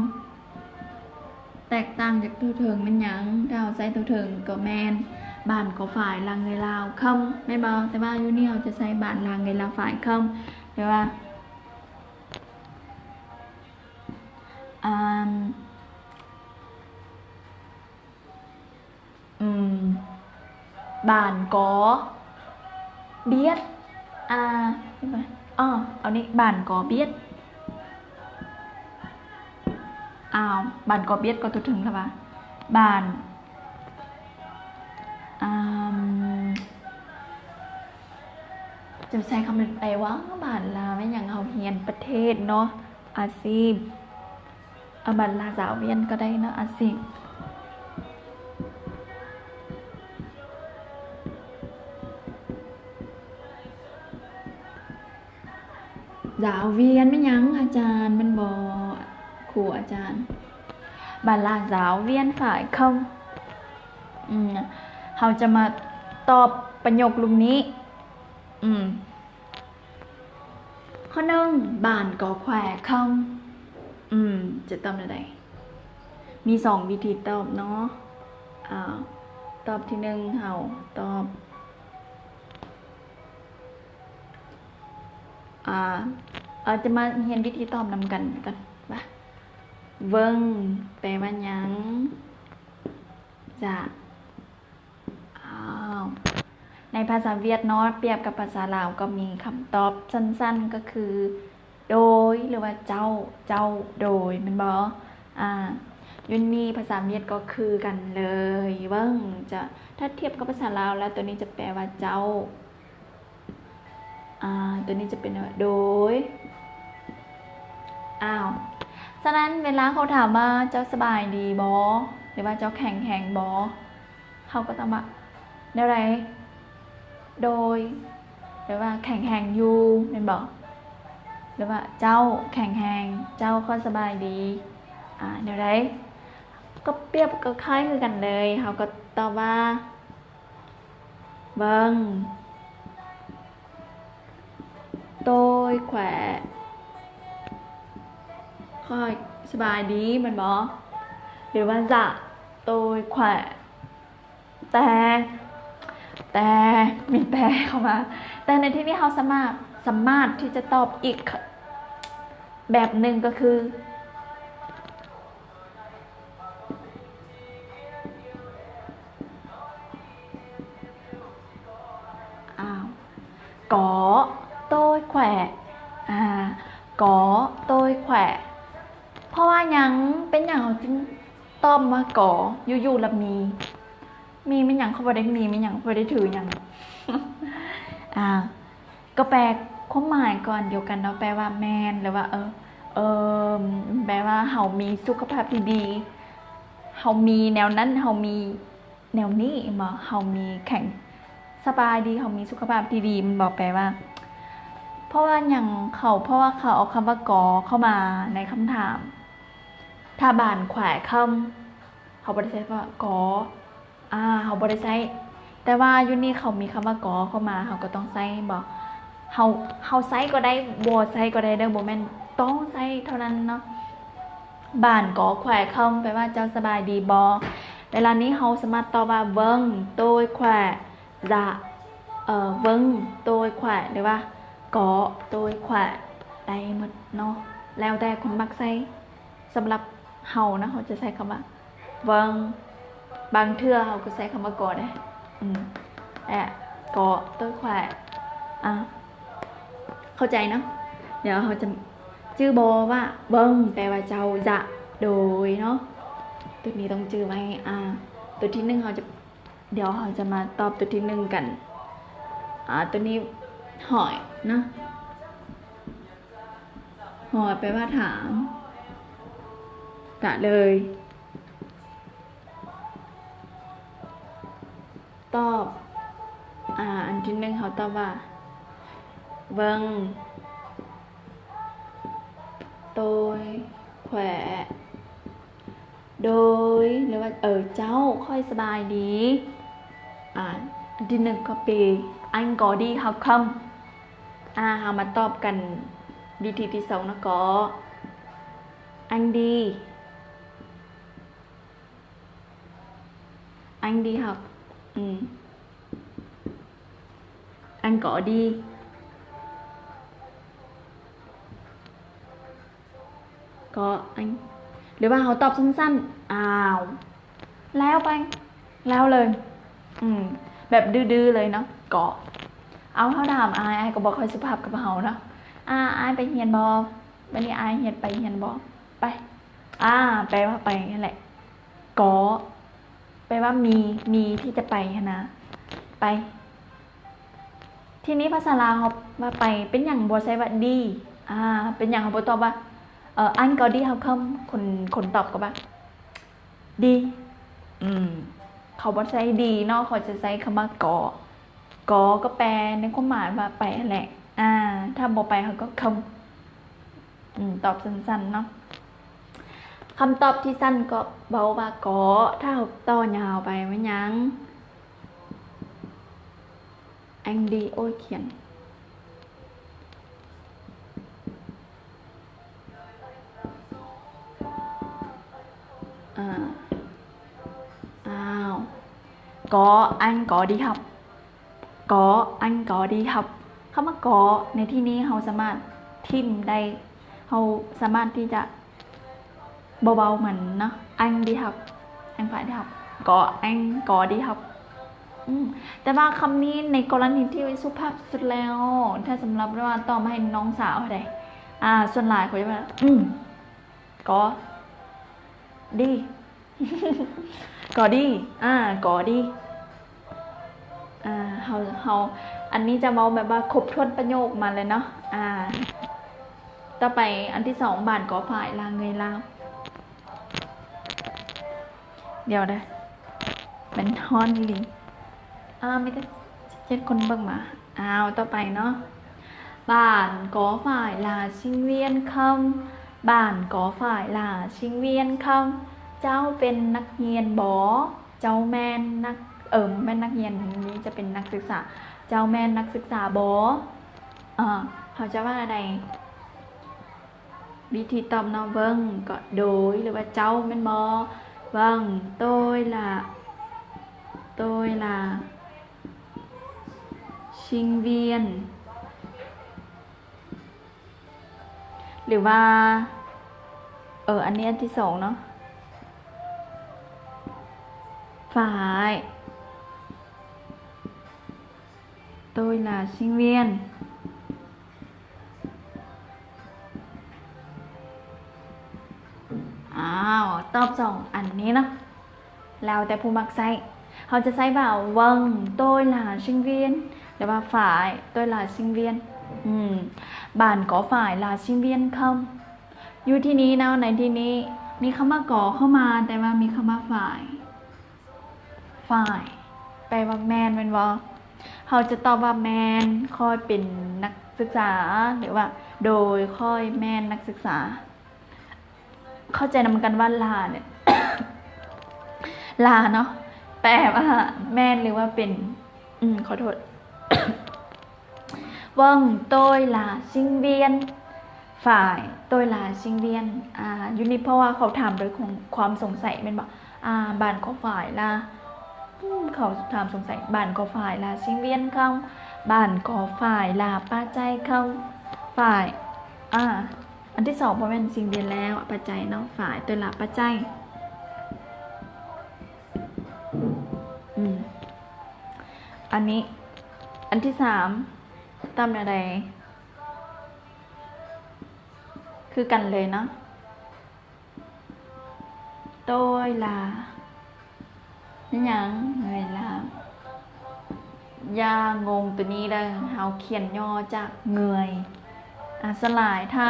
ແຕກຕ່າງຈາກຕົວເທິງແມ່ນຫຍັງ? ຖ້າເຮົາໃຊ້ຕົວເທິງກໍແມ່ນ Bạn có phải là người Lào không? ແມ່ນບໍ່? ແຕ່ວ່າຢູ່ນີ້ເຮົາຈະໃຊ້ Bạn là người Lào phải không? ແປວ່າ ອາ ອືມ Bạn có biết ອາ ອໍ ເອົານີ້ Bạn có biết ອ້າວ Bạn có biết ກໍຕົວເທິງລະວ່າ Bạn ອາ ຈະໃຊ້ຄຳໃດວ່າ Bạn ລະແມ່ນຫຍັງ? ເຮົາຮຽນປະເທດເນາະ ອາຊີບ ອາ Bạn là giáo viên ກໍໄດ້ເນາະ ອາຊີບ giáo viên ແມ່ນຫຍັງ? ອາຈານແມ່ນບໍ່? ຄູອາຈານ Bạn là giáo viên phải không? ອືມ ເຮົາຈະມາຕອບປະໂຫຍກລຸ່ມນີ້ ອືມ ຂໍ້ໜຶ່ງ Bạn có khỏe không? ອືມ ຈະຕອບແນວໃດ? ມີສອງວິທີຕອບເນາະ ອາ ຕອບທີໜຶ່ງ ເຮົາຕອບ ອາ ເຮົາຈະມາຮຽນວິທີຕອບນຳກັນກ່ອນວ່າ ເວີງ ແປວ່າຫຍັງ? ຈະ ອ້າວ ໃນພາສາຫວຽດເນາະ ປຽບກັບພາສາລາວກໍມີຄຳຕອບສັ້ນໆ ກໍຄື ໂດຍ ຫຼືວ່າ ເຈົ້າ ເຈົ້າ ໂດຍ ແມ່ນບໍ່? ອາ ຢູ່ນີ້ພາສາຫວຽດກໍຄືກັນເລີຍ ເວີງ ຈະ ຖ້າທຽບກັບພາສາລາວແລ້ວ ໂຕນີ້ຈະແປວ່າ ເຈົ້າ ອາ ໂຕນີ້ຈະເປັນວ່າ ໂດຍ ອ້າວ ສະນັ້ນເວລາເຂົາຖາມວ່າ ເຈົ້າສະບາຍດີບໍ່? ຫຼືວ່າ ເຈົ້າແຂງແຮງບໍ່? ເຮົາກໍຕອບວ່າ ແນວໃດ? ໂດຍ ຫຼືວ່າ ແຂງແຮງຢູ່ ແມ່ນບໍ່? ຫຼືວ່າ ເຈົ້າແຂງແຮງ, ເຈົ້າ ຂ້ອຍສະບາຍດີ ອາ ແນວໃດ? ກໍປຽບກໍຄ້າຍຄືກັນເລີຍ ເຮົາກໍຕອບວ່າ ເວີງ ໂຕຍແຂວ ຂ້ອຍສະບາຍດີ ແມ່ນບໍ່? ຫຼືວ່າ ຈະ ໂຕຍແຂວ ແຕ່ ແຕ່ ມີແຕ່ເຂົ້າມາ ແຕ່ໃນທີ່ນີ້ເຮົາສາມາດ ສາມາດທີ່ຈະຕອບອີກແບບໜຶ່ງກໍຄື ອ້າວ ກໍ ໂຕຍແຂວ ອາ ກໍ ໂຕຍແຂວ ເພາະວ່າຫຍັງ? ເປັນຫຍັງເຮົາຈຶ່ງຕອບວ່າ ກໍ ຢູ່ໆລະມີ ມີແມ່ນຫຍັງ? ເຂົາບໍ່ໄດ້ມີແມ່ນຫຍັງ? ເຂົາບໍ່ໄດ້ຖືຫຍັງ? ອາ ກໍແປຄວາມໝາຍກໍອັນດຽວກັນເນາະ ແປວ່າແມ່ນ ຫຼືວ່າ ເອີ ເອີ ແປວ່າເຮົາມີສຸຂະພາບທີ່ດີ ເຮົາມີແນວນັ້ນ ເຮົາມີແນວນີ້ ແມ່ນບໍ່? ເຮົາມີແຂງ ສະບາຍດີ ເຮົາມີສຸຂະພາບທີ່ດີ ແມ່ນບໍ່? ແປວ່າ ເພາະວ່າຫຍັງເຂົາ ເພາະວ່າເຂົາເອົາຄຳວ່າ ກໍ ເຂົ້າມາໃນຄຳຖາມ ຖ້າບ້ານແຂວເຄີາ ເຮົາບໍ່ໄດ້ໃຊ້ຄຳວ່າ ກໍ ອາ ເຮົາບໍ່ໄດ້ໃຊ້ ແຕ່ວ່າຢູ່ນີ້ເຂົາມີຄຳວ່າ ກໍ ເຂົ້າມາ ເຮົາກໍຕ້ອງໃຊ້ ແມ່ນບໍ່? ເຮົາ ເຮົາໃຊ້ກໍໄດ້ ບໍ່ໃຊ້ກໍໄດ້ເດີ ບໍ່ແມ່ນຕ້ອງໃຊ້ເທົ່ານັ້ນເນາະ. ບ້ານກໍແຂວເຄີາ ແປວ່າ ເຈົ້າສະບາຍດີບໍ່? ເວລານີ້ເຮົາສາມາດຕອບວ່າ ເວີງ ໂຕຍແຂວ ຈະ ເອີ ເວີງ ໂຕຍແຂວ ຫຼືວ່າ ກໍ ໂຕຍແຂວ ໄດ້ໝົດເນາະ ແລ້ວແຕ່ຄົນມັກໃຊ້. ສຳລັບເຮົານະ ເຮົາຈະໃຊ້ຄຳວ່າ ເວີງ ບາງເທື່ອເຮົາກໍໃຊ້ຄຳວ່າ ກໍ ເດ້ ອືມ ແລະ ກໍ ໂຕຍແຂວ ອາ ເຂົ້າໃຈເນາະ. ດຽວເຮົາຈະຈື່ບໍ່ວ່າ ເວີງ ແປວ່າ ເຈົ້າ ຈະ ໂດຍ ເນາະ. ໂຕນີ້ຕ້ອງຈື່ໄວ້ ອາ ໂຕທີໜຶ່ງເຮົາຈະ ດຽວເຮົາຈະມາຕອບໂຕທີໜຶ່ງກັນ. ອາ ໂຕນີ້ ຫອຍ ນະ ຫອຍ ແປວ່າ ຖາມ ກະເລີຍ ຕອບ ອາ ອັນທີໜຶ່ງເຮົາຕອບວ່າ ເວີງ ໂຕຍແຂວ ໂດຍ ຫຼືວ່າ ເອີ ເຈົ້າ ຂ້ອຍສະບາຍດີ. ອາ ອັນທີໜຶ່ງກໍເປັນ Anh có đi học không? ອາ ເຮົາມາຕອບກັນວິທີທີສອງເນາະ ກໍ Anh đi. Anh đi học. ອືມ Anh có đi. ກໍ Anh ຫຼືວ່າເຮົາຕອບສັ້ນໆ ອ້າວ ແລ້ວໄປ ແລ້ວເລີຍ ອືມ ແບບດື້ໆເລີຍເນາະ ກໍ ເອົາ ເຮົາຖາມອ້າຍ ອ້າຍກໍບໍ່ຄ່ອຍສຸພາບກັບເຮົາເນາະ. ອາ ອ້າຍໄປຮຽນບໍ່? ມື້ນີ້ອ້າຍເຮັດ ໄປຮຽນບໍ່? ໄປ ອາ ແປວ່າໄປຫັ້ນແຫຼະ. ກໍ ແປວ່າມີ ມີທີ່ຈະໄປຫັ້ນນະ ໄປ. ທີນີ້ພາສາລາວເຮົາວ່າໄປ ເປັນຫຍັງບໍ່ໃຊ້ວ່າ đi? ອາ ເປັນຫຍັງເຮົາບໍ່ຕອບວ່າ ເອີ Anh có đi học không? ຄົນ ຄົນຕອບກໍວ່າ đi. ອືມ ເຂົາບໍ່ໃຊ້ đi ເນາະ ເຂົາຈະໃຊ້ຄຳວ່າ ក៏. ກໍ ກໍແປໃນຄວາມໝາຍວ່າໄປຫັ້ນແຫຼະ. ອາ ຖ້າບໍ່ໄປເຮົາກໍ không. ອືມ ຕອບສັ້ນໆເນາະ. ຄຳຕອບທີ່ສັ້ນກໍເວົ້າວ່າ ກໍ. ຖ້າເຮົາຕໍ່ຍາວໄປແມ່ນຫຍັງ? Anh đi ໂອ້ຍ ຂຽນ ອາ ອ້າວ ກໍ Anh có đi học. ກໍ Anh có đi học. ຄຳວ່າ ກໍ ໃນທີ່ນີ້ເຮົາສາມາດ ຖິ້ມໄດ້ ເຮົາສາມາດທີ່ຈະບໍ່ເວົ້າມັນເນາະ. Anh đi học, anh phải đi học. Có anh có đi học. ອືມ ແຕ່ວ່າຄຳນີ້ໃນກໍລະນີທີ່ສຸພາບສຸດແລ້ວ ຖ້າສຳລັບວ່າຕອບໃຫ້ນ້ອງສາວໃດ ອາ ສ່ວນຫຼາຍເຂົາຈະວ່າ ອືມ ກໍດີ ກໍດີ ອາ ກໍດີ ອາ ເຮົາ ເຮົາ ອັນນີ້ຈະເວົ້າແບບວ່າຄົບຖ້ວນປະໂຫຍກມາເລີຍເນາະ. ອາ ຕໍ່ໄປອັນທີສອງ Bạn có phải là người Lào? ດຽວເດີ ມັນຮ້ອນອີ່ຫຼີ. ອາ ມີແຕ່ສິບເຈັດຄົນເບິ່ງມາ. ອ້າວ ຕໍ່ໄປເນາະ Bạn có phải là sinh viên không? Bạn có phải là sinh viên không? ເຈົ້າເປັນນັກຮຽນບໍ່? ເຈົ້າແມ່ນນັກ ເອີ ບໍ່ແມ່ນນັກຮຽນ ນີ້ຈະເປັນນັກສຶກສາ. ເຈົ້າແມ່ນນັກສຶກສາບໍ່? ເອີ ເຮົາຈະວ່າໃດ? ວິທີຕອບເນາະ Vâng ກໍໂດຍ ຫຼືວ່າເຈົ້າແມ່ນບໍ່? Vâng, tôi là, tôi là sinh viên. ຫຼືວ່າ ເອີ ອັນນີ້ອັນທີສອງເນາະ Phải, tôi là sinh viên. ອ້າວ ຕອບສອງອັນນີ້ເນາະ ແລ້ວແຕ່ຜູ້ມັກໃຊ້. ເຮົາຈະໃຊ້ວ່າ Vâng, tôi là sinh viên ຫຼືວ່າ Phải, tôi là sinh viên. ອືມ Bạn có phải là sinh viên không? ຢູ່ທີ່ນີ້ເນາະ ໃນທີ່ນີ້ມີຄຳວ່າ có ເຂົ້າມາ ແຕ່ວ່າມີຄຳວ່າ Phải. Phải ແປວ່າແມ່ນ ແມ່ນບໍ່? ເຮົາຈະຕອບວ່າ ແມ່ນ ຂ້ອຍເປັນນັກສຶກສາ ຫຼືວ່າ ໂດຍ ຂ້ອຍແມ່ນນັກສຶກສາ. ເຂົ້າໃຈນຳກັນວ່າ là ເນຍ là ເນາະ ແປວ່າແມ່ນ ຫຼືວ່າເປັນ ອືມ ຂໍໂທດ. Vâng, tôi là sinh viên. Phải, tôi là sinh viên. ອາ ຢູ່ນີ້ເພາະວ່າເຂົາຖາມໂດຍຄວາມສົງໄສແມ່ນບໍ່? ອາ Bạn có phải là ອືມ ເຂົາຖາມສົງໄສ Bạn có phải là sinh viên không? Bạn có phải là pa chay không? Phải. ອາ ອັນທີສອງບໍ່ແມ່ນ sinh viên ແລ້ວ pa chay ເນາະ Phải, tôi là pa chay. ອືມ ອັນນີ້ ອັນທີສາມ ຕຳແນວໃດ? ຄືກັນເລີຍເນາະ Tôi là ແມ່ນຫຍັງ? Người Lào. ຢ່າງົງໂຕນີ້ເດີ ເຮົາຂຽນຫຍໍ້ຈາກ người. ອາ ສ່ວນຫຼາຍຖ້າ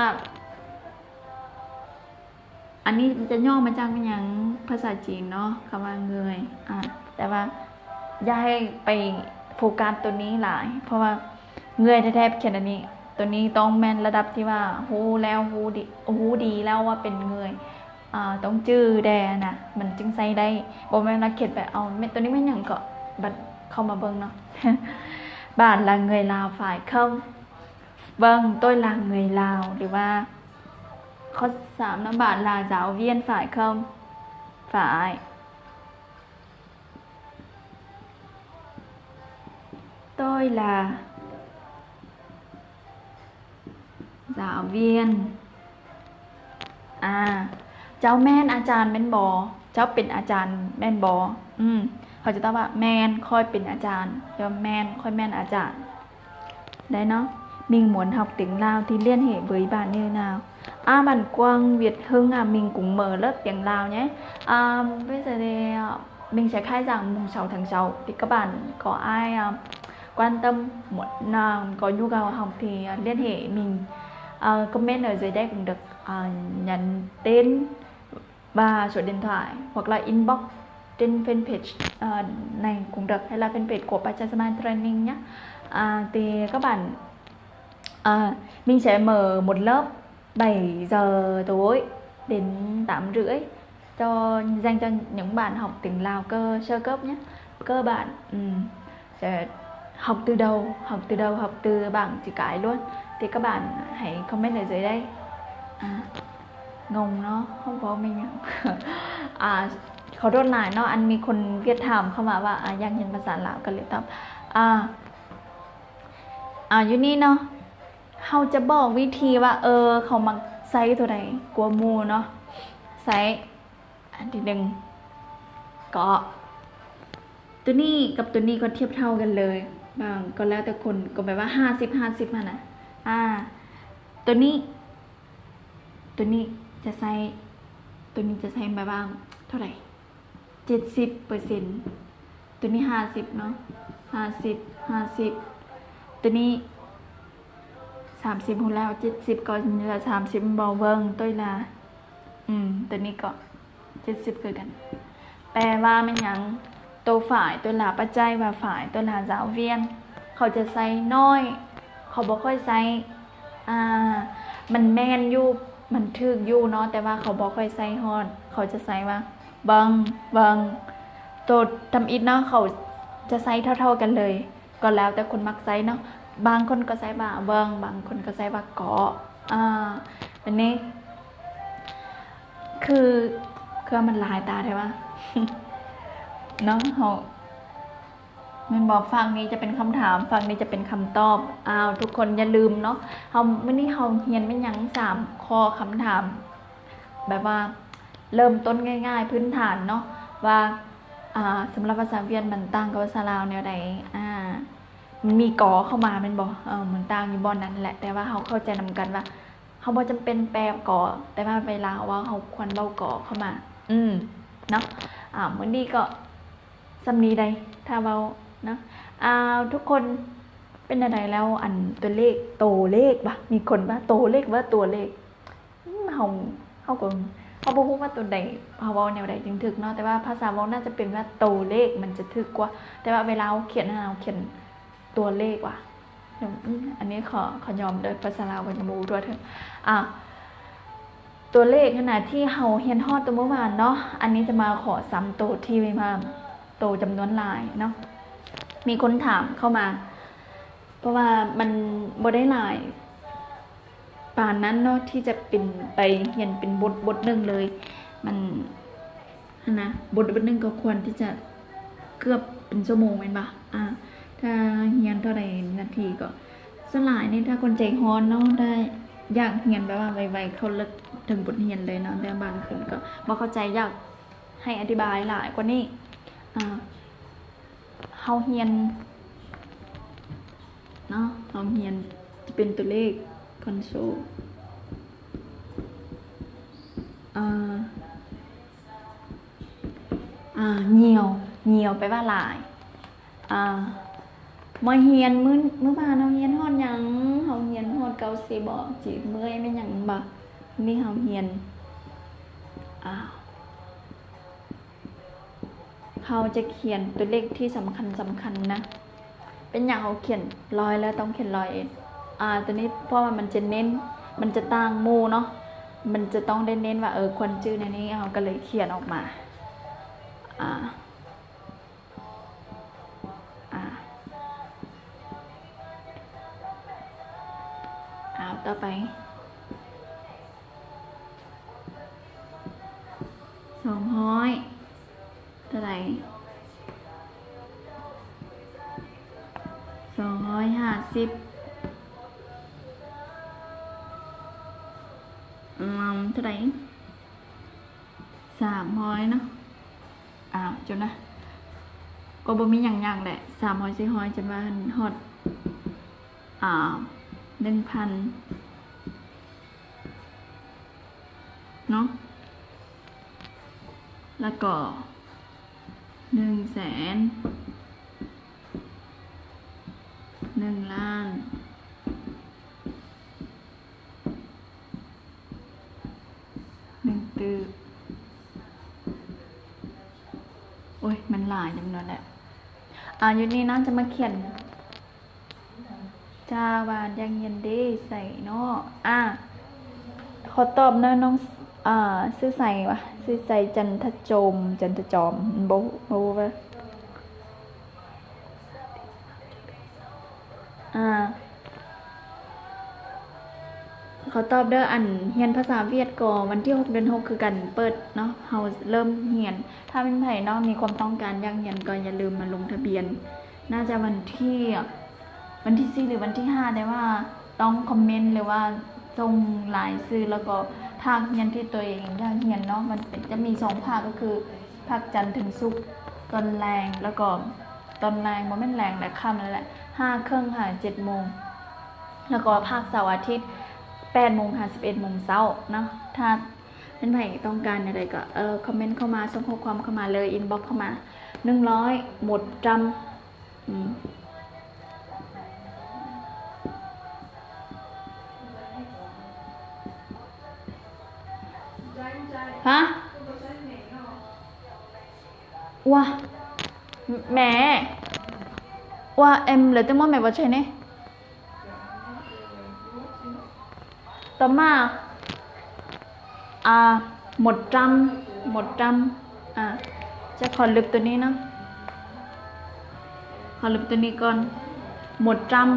ອັນນີ້ຈະຫຍໍ້ມາຈາກແມ່ນຫຍັງ? ພາສາຈີນເນາະ ຄຳວ່າ người. ອາ ແຕ່ວ່າຢ່າໃຫ້ໄປໂຟກັສໂຕນີ້ຫຼາຍ ເພາະວ່າ người ແທ້ໆ ຂຽນອັນນີ້ ໂຕນີ້ຕ້ອງແມ່ນລະດັບທີ່ວ່າຮູ້ແລ້ວ ຮູ້ດີ ຮູ້ດີແລ້ວວ່າເປັນ người. ອາ ຕ້ອງຈື່ແດ່ນະ ມັນຈຶ່ງໃຊ້ໄດ້ ບໍ່ແມ່ນວ່າຂຽນໄປ ເອົາ ໂຕນີ້ແມ່ນຫຍັງເກາະ ບັດເຂົ້າມາເບິ່ງເນາະ. Bạn là người Lào phải không? Vâng, tôi là người Lào. ຫຼືວ່າ ຂໍ້ສາມເນາະ Bạn là giáo viên phải không? Phải. Tôi là giáo viên. ອາ ເຈົ້າແມ່ນອາຈານແມ່ນບໍ່? ເຈົ້າເປັນອາຈານແມ່ນບໍ່? ອືມ ເຂົາຈະຕອບວ່າ ແມ່ນ ຂ້ອຍເປັນອາຈານ ຫຼືວ່າ ແມ່ນ ຂ້ອຍແມ່ນອາຈານ ໄດ້ເນາະ. Mình muốn học tiếng Lào thì liên hệ với bạn như nào? À, bạn Quang Việt Hưng à, mình cũng mở lớp tiếng Lào nhé. À, bây giờ thì, à, mình sẽ khai giảng mùng sáu tháng sáu. Thì các bạn có ai, à, quan tâm, muốn, à, có nhu cầu học thì, à, liên hệ mình, à, comment ở dưới đây cũng được, à, nhắn tin và số điện thoại hoặc là inbox trên fanpage, à, này cũng được, hay là fanpage của Pacha Smile Training nhé. À, thì các bạn, à, mình sẽ mở một lớp bảy giờ tối đến tám rưỡi cho, dành cho những bạn học tiếng Lào cơ, sơ cấp nhé, cơ bản. Ừm, sẽ học từ đầu, học từ đầu, học từ bảng chữ cái luôn. Thì các bạn hãy comment ở dưới đây. À, ງົງເນາະ ເຮົາເວົ້າແມ່ນຫຍັງ? ອ່າ ຂໍໂທດຫຼາຍເນາະ ອັນມີຄົນຫວຽດຖາມເຂົ້າມາວ່າ ອ່າ ຢາກຮຽນພາສາລາວ ກໍເລີຍຕອບ ອ່າ ອ່າ ຢູ່ນີ້ເນາະ ເຮົາຈະບອກວິທີວ່າ ເອີ ເຂົາມັກໃຊ້ໂຕໃດກວ່າໝູ່ເນາະ. ໃຊ້ອັນທີໜຶ່ງ ເກາະ ໂຕນີ້ກັບໂຕນີ້ກໍທຽບເທົ່າກັນເລີຍ. ບາງ ກໍແລ້ວແຕ່ຄົນ ກໍແບບວ່າຫ້າສິບຫ້າສິບຫັ້ນນະ. ອາ ໂຕນີ້ ໂຕນີ້ຈະໃຊ້ ໂຕນີ້ຈະໃຊ້ແບບວ່າເທົ່າໃດ? ເຈັດສິບເປີເຊັນ ໂຕນີ້ຫ້າສິບເນາະ ຫ້າສິບ ຫ້າສິບ ໂຕນີ້ສາມສິບ ຮູ້ແລ້ວ ເຈັດສິບກໍເຫຼືອສາມສິບ ແມ່ນບໍ່? ເບິ່ງ ໂຕລາ ອືມ ໂຕນີ້ກໍເຈັດສິບຄືກັນ. ແປວ່າແມ່ນຫຍັງ? ໂຕຝ້າຍ ໂຕລາ ປັດໄຈວ່າຝ້າຍ ໂຕລາ ຊາວຫວຽນ ເຂົາຈະໃຊ້ໜ້ອຍ ເຂົາບໍ່ຄ່ອຍໃຊ້. ອ່າ ມັນແມ່ນຢູ່ ມັນຖືກຢູ່ເນາະ ແຕ່ວ່າເຂົາບໍ່ຄ່ອຍໃຊ້ຮອດ ເຂົາຈະໃຊ້ວ່າ ເບິ່ງ ເບິ່ງ ໂຕທຳອິດເນາະ ເຂົາຈະໃຊ້ເທົ່າໆກັນເລີຍ ກໍແລ້ວແຕ່ຄົນມັກໃຊ້ເນາະ. ບາງຄົນກໍໃຊ້ວ່າເບິ່ງ ບາງຄົນກໍໃຊ້ວ່າເກາະ. ອ່າ ອັນນີ້ຄື ຄືມັນຫຼາຍຕາແທ້ວ່າ ເນາະ ເຮົາ ແມ່ນບໍ່? ຝັ່ງນີ້ຈະເປັນຄຳຖາມ ຝັ່ງນີ້ຈະເປັນຄຳຕອບ. ອ້າວ ທຸກຄົນຢ່າລືມເນາະ ເຮົາ ມື້ນີ້ເຮົາຮຽນແມ່ນຫຍັງ? ສາມຂໍ້ຄຳຖາມ ແບບວ່າເລີ່ມຕົ້ນງ່າຍໆ ພື້ນຖານເນາະ ວ່າ ອ່າ ສຳລັບພາສາຫວຽດມັນຕ່າງກັບພາສາລາວແນວໃດ? ອ່າ ມັນມີ ກ ເຂົ້າມາແມ່ນບໍ່? ເອີ ມັນຕ່າງຢູ່ບ່ອນນັ້ນແຫຼະ ແຕ່ວ່າເຮົາເຂົ້າໃຈນຳກັນວ່າ ເຮົາບໍ່ຈຳເປັນແປ ກ ແຕ່ວ່າເວລາເຮົາເວົ້າ ເຮົາຄວນເວົ້າ ກ ເຂົ້າມາ ອືມ ເນາະ. ອ່າ ມື້ນີ້ກໍ ສ່ຳນີ້ໃດ໋ ຖ້າເວົ້ານະ. ອ້າວ ທຸກຄົນ ເປັນແນວໃດແລ້ວ? ອັນຕົວເລກ ໂຕເລກວະ ມີຄົນວ່າໂຕເລກ ວ່າຕົວເລກ ອືມ ເຮົາ ເຮົາກໍ ເຮົາບໍ່ຮູ້ວ່າຕົວໃດ ເຮົາເວົ້າແນວໃດຈຶ່ງຖືກເນາະ ແຕ່ວ່າພາສາເວົ້າໜ້າຈະເປັນວ່າໂຕເລກ ມັນຈະຖືກກວ່າ ແຕ່ວ່າເວລາເຮົາຂຽນຫັ້ນ ເຮົາຂຽນຕົວເລກວະ. ອືມ ອັນນີ້ຂໍ ຂໍຍອມເດີ້ ພາສາລາວເພິ່ນກໍບໍ່ຮູ້ທົ່ວເຖິງ. ອ່າ ຕົວເລກຫັ້ນນະ ທີ່ເຮົາຮຽນຮອດແຕ່ມື້ວານເນາະ ອັນນີ້ຈະມາຂໍຊ້ຳໂຕທີ່ວ່າ ໂຕຈຳນວນຫຼາຍເນາະ. ມີຄົນຖາມເຂົ້າມາ ເພາະວ່າມັນບໍ່ໄດ້ຫຼາຍປານນັ້ນເນາະ ທີ່ຈະເປັນ ໄປຮຽນເປັນບົດ ບົດໜຶ່ງເລີຍ ມັນ ຫັ້ນນະ ບົດ ບົດໜຶ່ງກໍຄວນທີ່ຈະເກືອບເປັນຊົ່ວໂມງແມ່ນບໍ່? ອ່າ ຖ້າຮຽນເທົ່າໃດນາທີກໍ ສ່ວນຫຼາຍນີ້ ຖ້າຄົນໃຈຮ້ອນເນາະ ໄດ້ ຢາກຮຽນແບບວ່າໄວໆ ເຂົ້າເລິກເຖິງບົດຮຽນເລີຍເນາະ ແຕ່ບາງຄົນກໍບໍ່ເຂົ້າໃຈ ຢາກໃຫ້ອະທິບາຍຫຼາຍກວ່ານີ້. ອ່າ ເຮົາຮຽນເນາະ ເຮົາຮຽນຈະເປັນຕົວເລກ ຄອນໂຊ ອ່າ ອ່າ ຍ່ຽວ ຍ່ຽວແປວ່າຫຼາຍ. ອ່າ ມາຮຽນ ມື້ ມື້ວານເຮົາຮຽນຮອດຫຍັງ? ເຮົາຮຽນຮອດເກົ້າສິບບໍ? ຈີບເມື່ອຍແມ່ນຫຍັງບໍ? ນີ້ເຮົາຮຽນ ອ່າ ເຮົາຈະຂຽນຕົວເລກທີ່ສຳຄັນ ສຳຄັນນະ. ເປັນຫຍັງເຮົາຂຽນຮ້ອຍແລ້ວຕ້ອງຂຽນຮ້ອຍເອັດ? ອ່າ ຕົວນີ້ເພາະວ່າມັນຈະເນັ້ນ ມັນຈະຕ່າງໝູ່ເນາະ ມັນຈະຕ້ອງໄດ້ເນັ້ນວ່າ ເອີ ຄວນຈື່ແນວນີ້ ເຮົາກໍເລີຍຂຽນອອກມາ. ອ່າ ອ່າ ເອົາ ຕໍ່ໄປ ສອງຮ້ອຍ ເທົ່າໃດ? ສອງຮ້ອຍຫ້າສິບ ອືມ ເທົ່າໃດ? ສາມຮ້ອຍເນາະ. ອ້າວ ຈົນນະ ກໍບໍ່ມີຫຍັງຍາກແຫຼະ ສາມຮ້ອຍ ສີ່ຮ້ອຍ ຈົນວ່າຮອດ ອ່າ ໜຶ່ງພັນເນາະ ແລ້ວກໍ ໜຶ່ງແສນ ໜຶ່ງລ້ານ ໜຶ່ງຕື້ ໂອ້ຍ ມັນຫຼາຍຈຳນວນແຫຼະ. ອ່າ ຢູ່ນີ້ນາຈະມາຂຽນ ຈ້າ ວ່າຢາກຮຽນເດໃສເນາະ. ອ່າ ຂໍຕອບເນາະ ນ້ອງ ອ່າ ຊື່ໄຊວະ ຊື່ໄຊ ຈັນທະໂຈມ ຈັນທະຈອມ ບໍ່ ບໍ່ຮູ້ວ່າ ອ່າ ຂໍຕອບເດີ້ ອັນຮຽນພາສາຫວຽດກໍວັນທີຫົກເດືອນຫົກຄືກັນເປີດເນາະ ເຮົາເລີ່ມຮຽນ. ຖ້າແມ່ນໃຜເນາະ ມີຄວາມຕ້ອງການຢາກຮຽນກໍຢ່າລືມມາລົງທະບຽນ ໜ້າຈະວັນທີ ວັນທີສີ່ ຫຼື ວັນທີຫ້າ ແຕ່ວ່າ ຕ້ອງຄອມເມັນ ຫຼືວ່າສົ່ງລາຍຊື່ ແລ້ວກໍພາກຮຽນທີ່ຕົວເອງຢາກຮຽນເນາະ. ມັນເປັນ ຈະມີສອງພາກ ກໍຄືພາກຈັນເຖິງສຸກຕອນແລງ ແລ້ວກໍຕອນແລງ ບໍ່ແມ່ນແລງແຫຼະ ຄ່ຳນັ້ນແຫຼະ ຫ້າເຄິ່ງຫາເຈັດໂມງ ແລ້ວກໍພາກເສົາອາທິດ ແປດໂມງຫາສິບເອັດໂມງເຊົ້າເນາະ. ຖ້າເປັນໃຜຕ້ອງການແນວໃດກໍ ເອີ ຄອມເມັນເຂົ້າມາ ສົ່ງຂໍ້ຄວາມເຂົ້າມາເລີຍ ອິນບັອກເຂົ້າມາ ໜຶ່ງຮ້ອຍ ໝົດຈຳ ອືມ ຮະ? ວະ ແມ່ ວະ ເອັມ ເລີຍແຕ່ໝົດແມ່ບໍ່ໃຊ່ເນ. ຕໍ່ມາ ອ່າ ໝົດຈຳ ໝົດຈຳ ອ່າ ຈະຂໍລຶບຕົວນີ້ເນາະ ຂໍລຶບຕົວນີ້ກ່ອນ. ໝົດຈຳ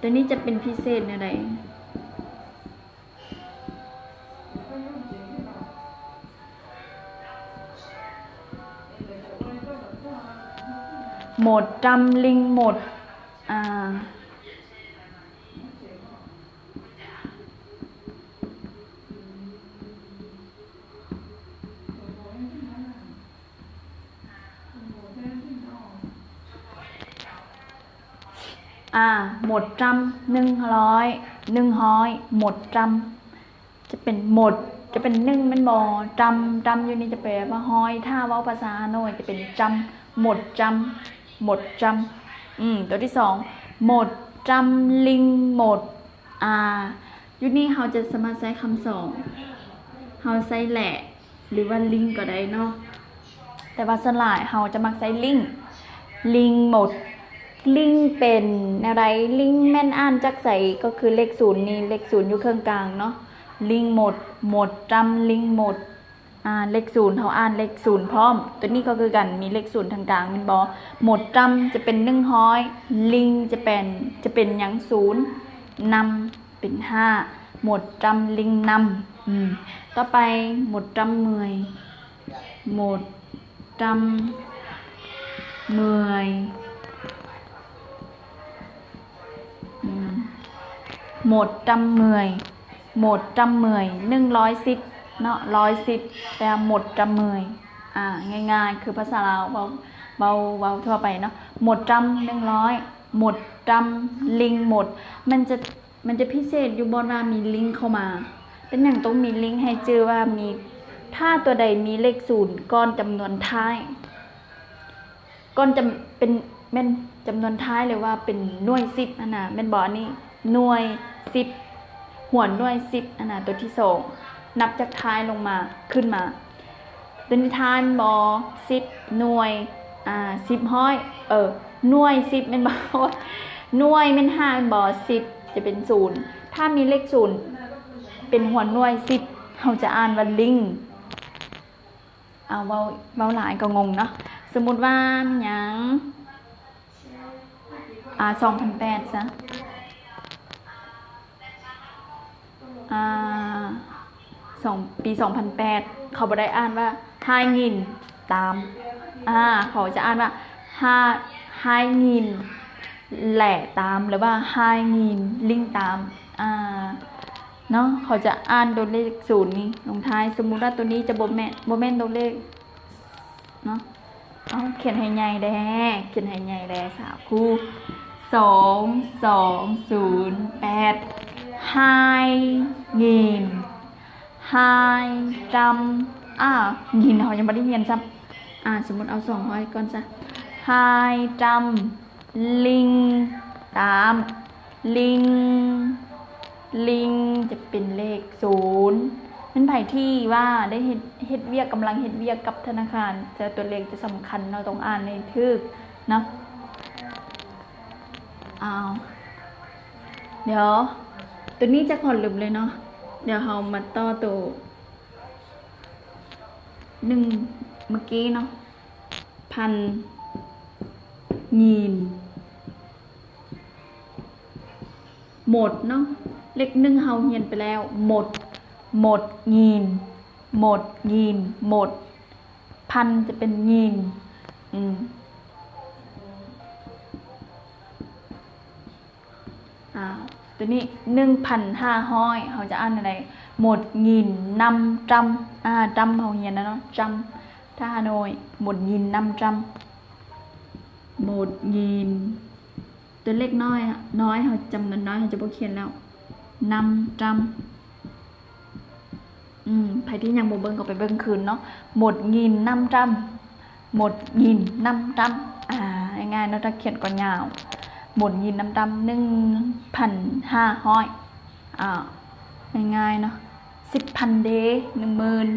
ຕົວນີ້ຈະເປັນພິເສດແນວໃດ? ໝົດຈຳ ລິງໝົດ ອ່າ ອ່າ ໝົດຈຳ ໜຶ່ງຮ້ອຍ ໜຶ່ງຮ້ອຍ ໝົດຈຳ ຈະເປັນໝົດ ຈະເປັນໜຶ່ງແມ່ນບໍ່? ຈຳ ຈຳຢູ່ນີ້ຈະແປວ່າຮ້ອຍ ຖ້າເວົ້າພາສາຮາໂນ້ຍຈະເປັນຈຳ ໝົດຈຳ ໝົດຈຳ. ອືມ ຕົວທີສອງ ໝົດຈຳ ລິງໝົດ ອ່າ ຢູ່ນີ້ເຮົາຈະສາມາດໃຊ້ຄຳສອງ ເຮົາໃຊ້ແຫຼະ ຫຼືວ່າລິງກໍໄດ້ເນາະ ແຕ່ວ່າສ່ວນຫຼາຍເຮົາຈະມັກໃຊ້ລິງ ລິງໝົດ. ລິງເປັນແນວໃດ? ລິງແມ່ນອ່ານຈາກໃສ? ກໍຄືເລກສູນນີ້ ເລກສູນຢູ່ເຄິ່ງກາງເນາະ ລິງໝົດ ໝົດຈຳ ລິງໝົດ ອ່າ ເລກສູນ ເຮົາອ່ານເລກສູນພ້ອມ. ຕົວນີ້ກໍຄືກັນ ມີເລກສູນທາງກາງແມ່ນບໍ່? ໝົດຈຳຈະເປັນໜຶ່ງຮ້ອຍ ລິງຈະເປັນ ຈະເປັນຫຍັງ? ສູນ ນຳ ເປັນຫ້າ ໝົດຈຳລິງນຳ. ອືມ ຕໍ່ໄປ ໝົດຈຳເມື່ອຍ ໝົດຈຳເມື່ອຍ ອືມ ໝົດຈຳເມື່ອຍ ໝົດຈຳເມື່ອຍ ໜຶ່ງຮ້ອຍສິບເນາະ ຮ້ອຍສິບ ແປວ່າໝົດຈຳເມື່ອຍ. ອ່າ ງ່າຍໆ ຄືພາສາລາວເວົ້າ ເວົ້າ ເວົ້າທົ່ວໄປເນາະ ໝົດຈຳ ໜຶ່ງຮ້ອຍ ໝົດຈຳລິງໝົດ ມັນຈະ ມັນຈະພິເສດຢູ່ບ່ອນວ່າມີລິງເຂົ້າມາ. ເປັນຫຍັງຕ້ອງມີລິງ? ໃຫ້ຈື່ວ່າມີ ຖ້າຕົວໃດມີເລກສູນກ່ອນຈຳນວນທ້າຍ ກ່ອນຈຳ ເປັນ ແມ່ນຈຳນວນທ້າຍ ຫຼືວ່າເປັນໜ່ວຍສິບຫັ້ນນະ ແມ່ນບໍ່? ອັນນີ້ໜ່ວຍສິບ ຫົວໜ່ວຍສິບຫັ້ນນະ ຕົວທີສອງ ນັບຈາກທ້າຍລົງມາ ຂຶ້ນມາ ຕົວນີ້ທ້າຍແມ່ນບໍ່? ສິບໜ່ວຍ ອ່າ ສິບຮ້ອຍ ເອີ ໜ່ວຍສິບແມ່ນບໍ່? ໜ່ວຍແມ່ນຫ້າແມ່ນບໍ່? ສິບຈະເປັນສູນ ຖ້າມີເລກສູນເປັນຫົວໜ່ວຍສິບ ເຮົາຈະອ່ານວ່າລິງ. ເອົາ ເວົ້າ ເວົ້າຫຼາຍກໍງົງເນາະ. ສົມມຸດວ່າຫຍັງ? ອ່າ ສອງພັນແປດຊະ. ອ່າ ສອງ ປີສອງພັນແປດ ເຂົາບໍ່ໄດ້ອ່ານວ່າ ຮາຍງີນຕາມ ອ່າ ເຂົາຈະອ່ານວ່າ ຮາ ຮາຍງີນແຫຼຕາມ ຫຼືວ່າ ຮາຍງີນລິງຕາມ ອ່າ ເນາະ. ເຂົາຈະອ່ານຕົວເລກສູນນີ້ລົງທ້າຍ. ສົມມຸດວ່າຕົວນີ້ຈະບໍ່ແມ່ນ ບໍ່ແມ່ນຕົວເລກ ເນາະ. ເອົາ ຂຽນໃຫ້ໃຫຍ່ແດ່ ຂຽນໃຫ້ໃຫຍ່ແດ່ສາວຄູ. ສອງ ສອງ ສູນ ແປດ ຮາຍງີນ ຮາຍຈຳ ອ່າ ງີນເຮົາຍັງບໍ່ໄດ້ຮຽນຊ້ຳ. ອ່າ ສົມມຸດເອົາສອງຮ້ອຍກ່ອນຊະ ຮາຍຈຳ ລິງຕາມ ລິງ ລິງຈະເປັນເລກສູນ. ແມ່ນໃຜທີ່ວ່າໄດ້ເຮັດ ເຮັດວຽກ ກຳລັງເຮັດວຽກກັບທະນາຄານ ຈະ ຕົວເລກຈະສຳຄັນເນາະ ຕ້ອງອ່ານໃຫ້ຖືກເນາະ. ອ້າວ ດຽວ ຕົວນີ້ຈະຂໍລຶບເລີຍເນາະ. ດຽວເຮົາມາຕໍ່ໂຕໜຶ່ງເມື່ອກີ້ເນາະ ພັນງີນ ໝົດເນາະ ເລກໜຶ່ງເຮົາຮຽນໄປແລ້ວ ໝົດ ໝົດງີນ ໝົດງີນ ໝົດ ພັນຈະເປັນງີນ ອືມ. ຕົວນີ້ໜຶ່ງພັນຫ້າຮ້ອຍ ເຮົາຈະອ່ານແນວໃດ? ໝົດnghìn năm trăm. ອ່າ trăm ເຮົາຮຽນແລ້ວເນາະ trăm. ຖ້າໜ່ວຍ một nghìn năm trăm. ໝົດnghìn ຕົວເລກນ້ອຍ ນ້ອຍ ເຮົາຈຳນວນນ້ອຍ ເຮົາຈະບໍ່ຂຽນແລ້ວ năm trăm. ອືມ ໃຜທີ່ຍັງບໍ່ເບິ່ງກໍໄປເບິ່ງຄືນເນາະ một nghìn năm trăm. một nghìn năm trăm. ອ່າ ງ່າຍໆເນາະ ຖ້າຂຽນກໍຍາວ một nghìn năm trăm ໜຶ່ງພັນຫ້າຮ້ອຍ. ອ່າ ງ່າຍໆເນາະ ສິບພັນເດ ໜຶ່ງໝື່ນ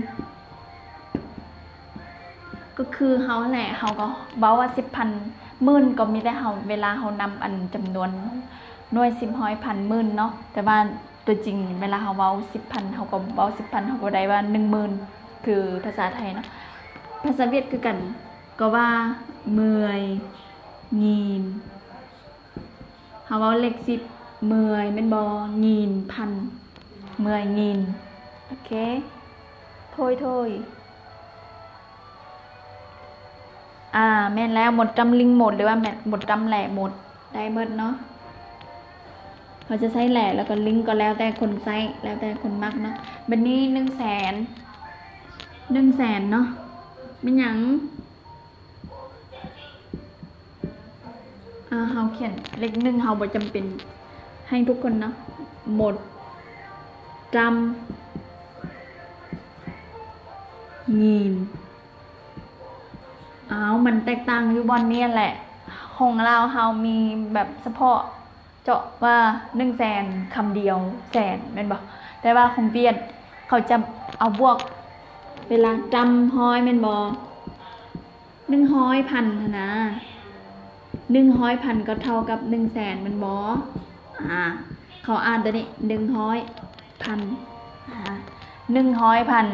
ກໍຄືເຮົາຫັ້ນແຫຼະ ເຮົາກໍເວົ້າວ່າສິບພັນ ໝື່ນກໍມີແຕ່ເຮົາ ເວລາເຮົານຳອັນຈຳນວນໜ່ວຍ ສິບ ຮ້ອຍ ພັນ ໝື່ນເນາະ ແຕ່ວ່າຕົວຈິງເວລາເຮົາເວົ້າສິບພັນ ເຮົາກໍເວົ້າສິບພັນ ເຮົາກໍໄດ້ວ່າໜຶ່ງໝື່ນ ຄືພາສາໄທເນາະ. ພາສາຫວຽດຄືກັນ ກໍວ່າ mười nghìn. ເຮົາເວົ້າເລກສິບ mười ແມ່ນບໍ່? nghìn ພັນ mười nghìn. ໂອເຄ ໂທຍໂທຍ. ອ່າ ແມ່ນແລ້ວ một trăm linh một ຫຼືວ່າ một trăm lẻ một ໄດ້ໝົດເນາະ. ເຮົາຈະໃຊ້ lẻ ແລ້ວກໍ linh ກໍແລ້ວແຕ່ຄົນໃຊ້ ແລ້ວແຕ່ຄົນມັກເນາະ. ບັດນີ້ໜຶ່ງແສນ ໜຶ່ງແສນເນາະ ແມ່ນຫຍັງ? ອ່າ ເຮົາຂຽນເລກໜຶ່ງ ເຮົາບໍ່ຈຳເປັນໃຫ້ທຸກຄົນເນາະ. một trăm nghìn. ອ້າວ ມັນແຕກຕ່າງຢູ່ບ່ອນນີ້ແຫຼະ ຂອງລາວເຮົາມີແບບສະເພາະ ເຈາະວ່າໜຶ່ງແສນ ຄຳດຽວ ແສນ ແມ່ນບໍ່? ແຕ່ວ່າຂອງຫວຽດເຂົາຈະເອົາບວກ ເວລາ trăm ຮ້ອຍ ແມ່ນບໍ່? ໜຶ່ງຮ້ອຍພັນຫັ້ນນະ ໜຶ່ງຮ້ອຍພັນກໍເທົ່າກັບໜຶ່ງແສນ ແມ່ນບໍ່? ອ່າ ເຂົາອ່ານຕົວນີ້ ໜຶ່ງຮ້ອຍພັນ ອ່າ ໜຶ່ງຮ້ອຍພັນ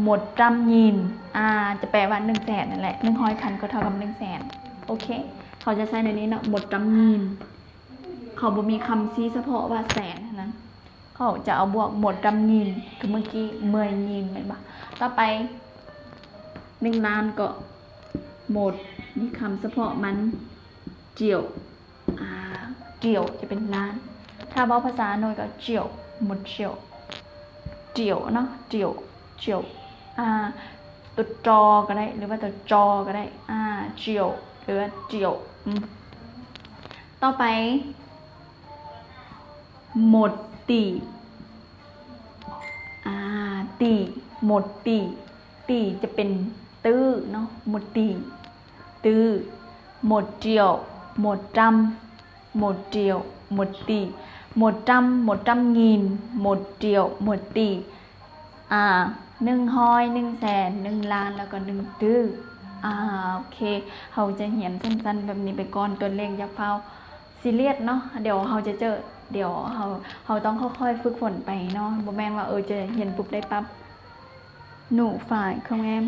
một trăm nghìn. ອ່າ ຈະແປວ່າໜຶ່ງແສນນັ້ນແຫຼະ ໜຶ່ງຮ້ອຍພັນກໍເທົ່າກັບໜຶ່ງແສນ. ໂອເຄ ເຂົາຈະໃຊ້ໃນນີ້ເນາະ một trăm nghìn. ເຂົາບໍ່ມີຄຳຊີ້ສະເພາະວ່າແສນຫັ້ນນະ ເຂົາຈະເອົາບວກ một trăm nghìn ຄືເມື່ອກີ້ mười nghìn ແມ່ນບໍ່? ຕໍ່ໄປ ໜຶ່ງລ້ານກໍ một ມີຄຳສະເພາະມັນ triệu. ອ່າ triệu ຈະເປັນລ້ານ ຖ້າເວົ້າພາສາໜ່ວຍກໍ triệu một triệu triệu ເນາະ triệu triệu ອ່າ ຕົວ ຈ ກໍໄດ້ ຫຼືວ່າຕົວ ຈ ກໍໄດ້ ອ່າ triệu ຫຼືວ່າ triệu. ອືມ ຕໍ່ໄປ một tỷ. ອ່າ tỷ một tỷ tỷ ຈະເປັນຕື້ເນາະ một tỷ ຕື້ một triệu một trăm một triệu một tỷ một trăm một trăm nghìn một triệu một tỷ. ອ່າ ໜຶ່ງຮ້ອຍ ໜຶ່ງແສນ ໜຶ່ງລ້ານ ແລ້ວກໍໜຶ່ງຕື້. ອ່າ ໂອເຄ ເຮົາຈະຮຽນສັ້ນໆແບບນີ້ໄປກ່ອນ ຕົວເລກຢ່າຟ້າວຊີຣຽສເນາະ ດຽວເຮົາຈະເຈີ ດຽວເຮົາ ເຮົາຕ້ອງຄ່ອຍໆຝຶກຝົນໄປເນາະ ບໍ່ແມ່ນວ່າ ເອີ ຈະຮຽນປຸບໄດ້ປັບ. หนูฝ่าย không em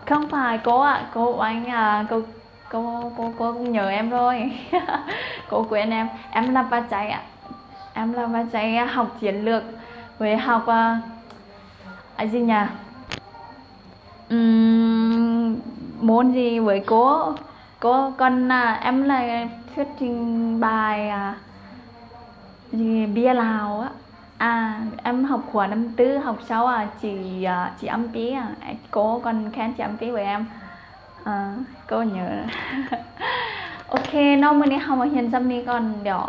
không phải cô ạ, cô anh à, cô cô cô cô cũng nhớ em rồi. Cô quên em. Em là bạn trai ạ. Em là bạn trai học chiến lược với học à, à gì nhỉ? Ừm, môn gì với cô? Cô còn à, em là thuyết trình bài à, gì bia Lào á. À, em học khóa năm tư, học sáu à, chị à, chị Âm Pí à. Cô còn khen chị Âm Pí với em. À, cô nhớ. ໂອເຄເນາະ ມື້ນີ້ເຮົາມາຮຽນຊ່ຳນີ້ກ່ອນ ດຽວ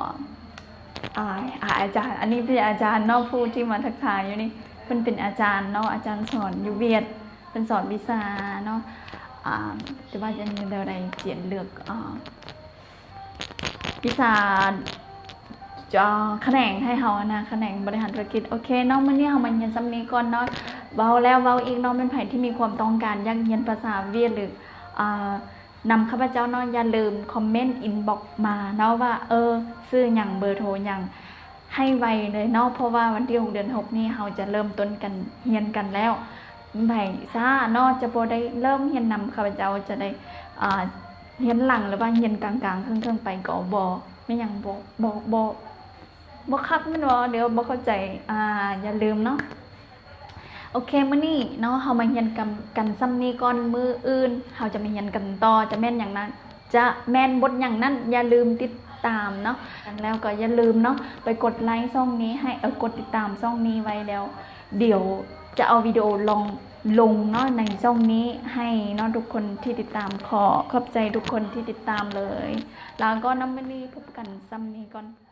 ອາ ອາ ອາຈານ ອັນນີ້ເປັນອາຈານເນາະ ຜູ້ທີ່ມາທັກທາຍຢູ່ນີ້ ເພິ່ນເປັນອາຈານເນາະ ອາຈານສອນຢູ່ຫວຽດ ເພິ່ນສອນວິຊາເນາະ ອາ ແຕ່ວ່າຈະແນວໃດ ຈຽນເລືອກ ອາ ວິຊາ ຈະຂະແໜງໃຫ້ເຮົານະ ຂະແໜງບໍລິຫານທຸລະກິດ. ໂອເຄເນາະ ມື້ນີ້ເຮົາມາຮຽນຊ່ຳນີ້ກ່ອນເນາະ ເວົ້າແລ້ວເວົ້າອີກເນາະ ແມ່ນໃຜທີ່ມີຄວາມຕ້ອງການຢາກຮຽນພາສາຫວຽດ ຫຼື ອາ ນຳຂ້າພະເຈົ້າເນາະ ຢ່າລືມຄອມເມັນອິນບັອກມາເນາະວ່າ ເອີ ຊື່ຫຍັງ ເບີໂທຫຍັງ ໃຫ້ໄວເລີຍເນາະ ເພາະວ່າວັນທີຫົກເດືອນຫົກນີ້ ເຮົາຈະເລີ່ມຕົ້ນກັນ ຮຽນກັນແລ້ວ ໃຜຊ້າເນາະ ຈະບໍ່ໄດ້ເລີ່ມຮຽນນຳ ຂ້າພະເຈົ້າຈະໄດ້ ອາ ຮຽນຫຼັງ ຫຼືວ່າຮຽນກາງໆ ເຄິ່ງໆ ໄປກໍບໍ່ ແມ່ນຫຍັງ ບໍ່ ບໍ່ ບໍ່ ບໍ່ຄັກແມ່ນບໍ່ ຫຼືວ່າບໍ່ເຂົ້າໃຈ ອາ ຢ່າລືມເນາະ. ໂອເຄ ມື້ນີ້ເນາະ ເຮົາມາຮຽນກັນ ກັນຊ່ຳນີ້ກ່ອນ ມື້ອື່ນເຮົາຈະມາຮຽນກັນຕໍ່ ຈະແມ່ນຫຍັງນະ ຈະແມ່ນບົດຫຍັງນັ້ນ ຢ່າລືມຕິດຕາມເນາະ ແລ້ວກໍຢ່າລືມເນາະ ໄປກົດໄລຊ່ອງນີ້ໃຫ້ ເອີ ກົດຕິດຕາມຊ່ອງນີ້ໄວ້ແລ້ວ ດຽວຈະເອົາວິດີໂອລອງລົງເນາະ ໃນຊ່ອງນີ້ໃຫ້ເນາະ ທຸກຄົນທີ່ຕິດຕາມ. ຂໍຂອບໃຈທຸກຄົນທີ່ຕິດຕາມເລີຍ ແລ້ວກໍນຳມື້ນີ້ພົບກັນຊ່ຳນີ້ກ່ອນ.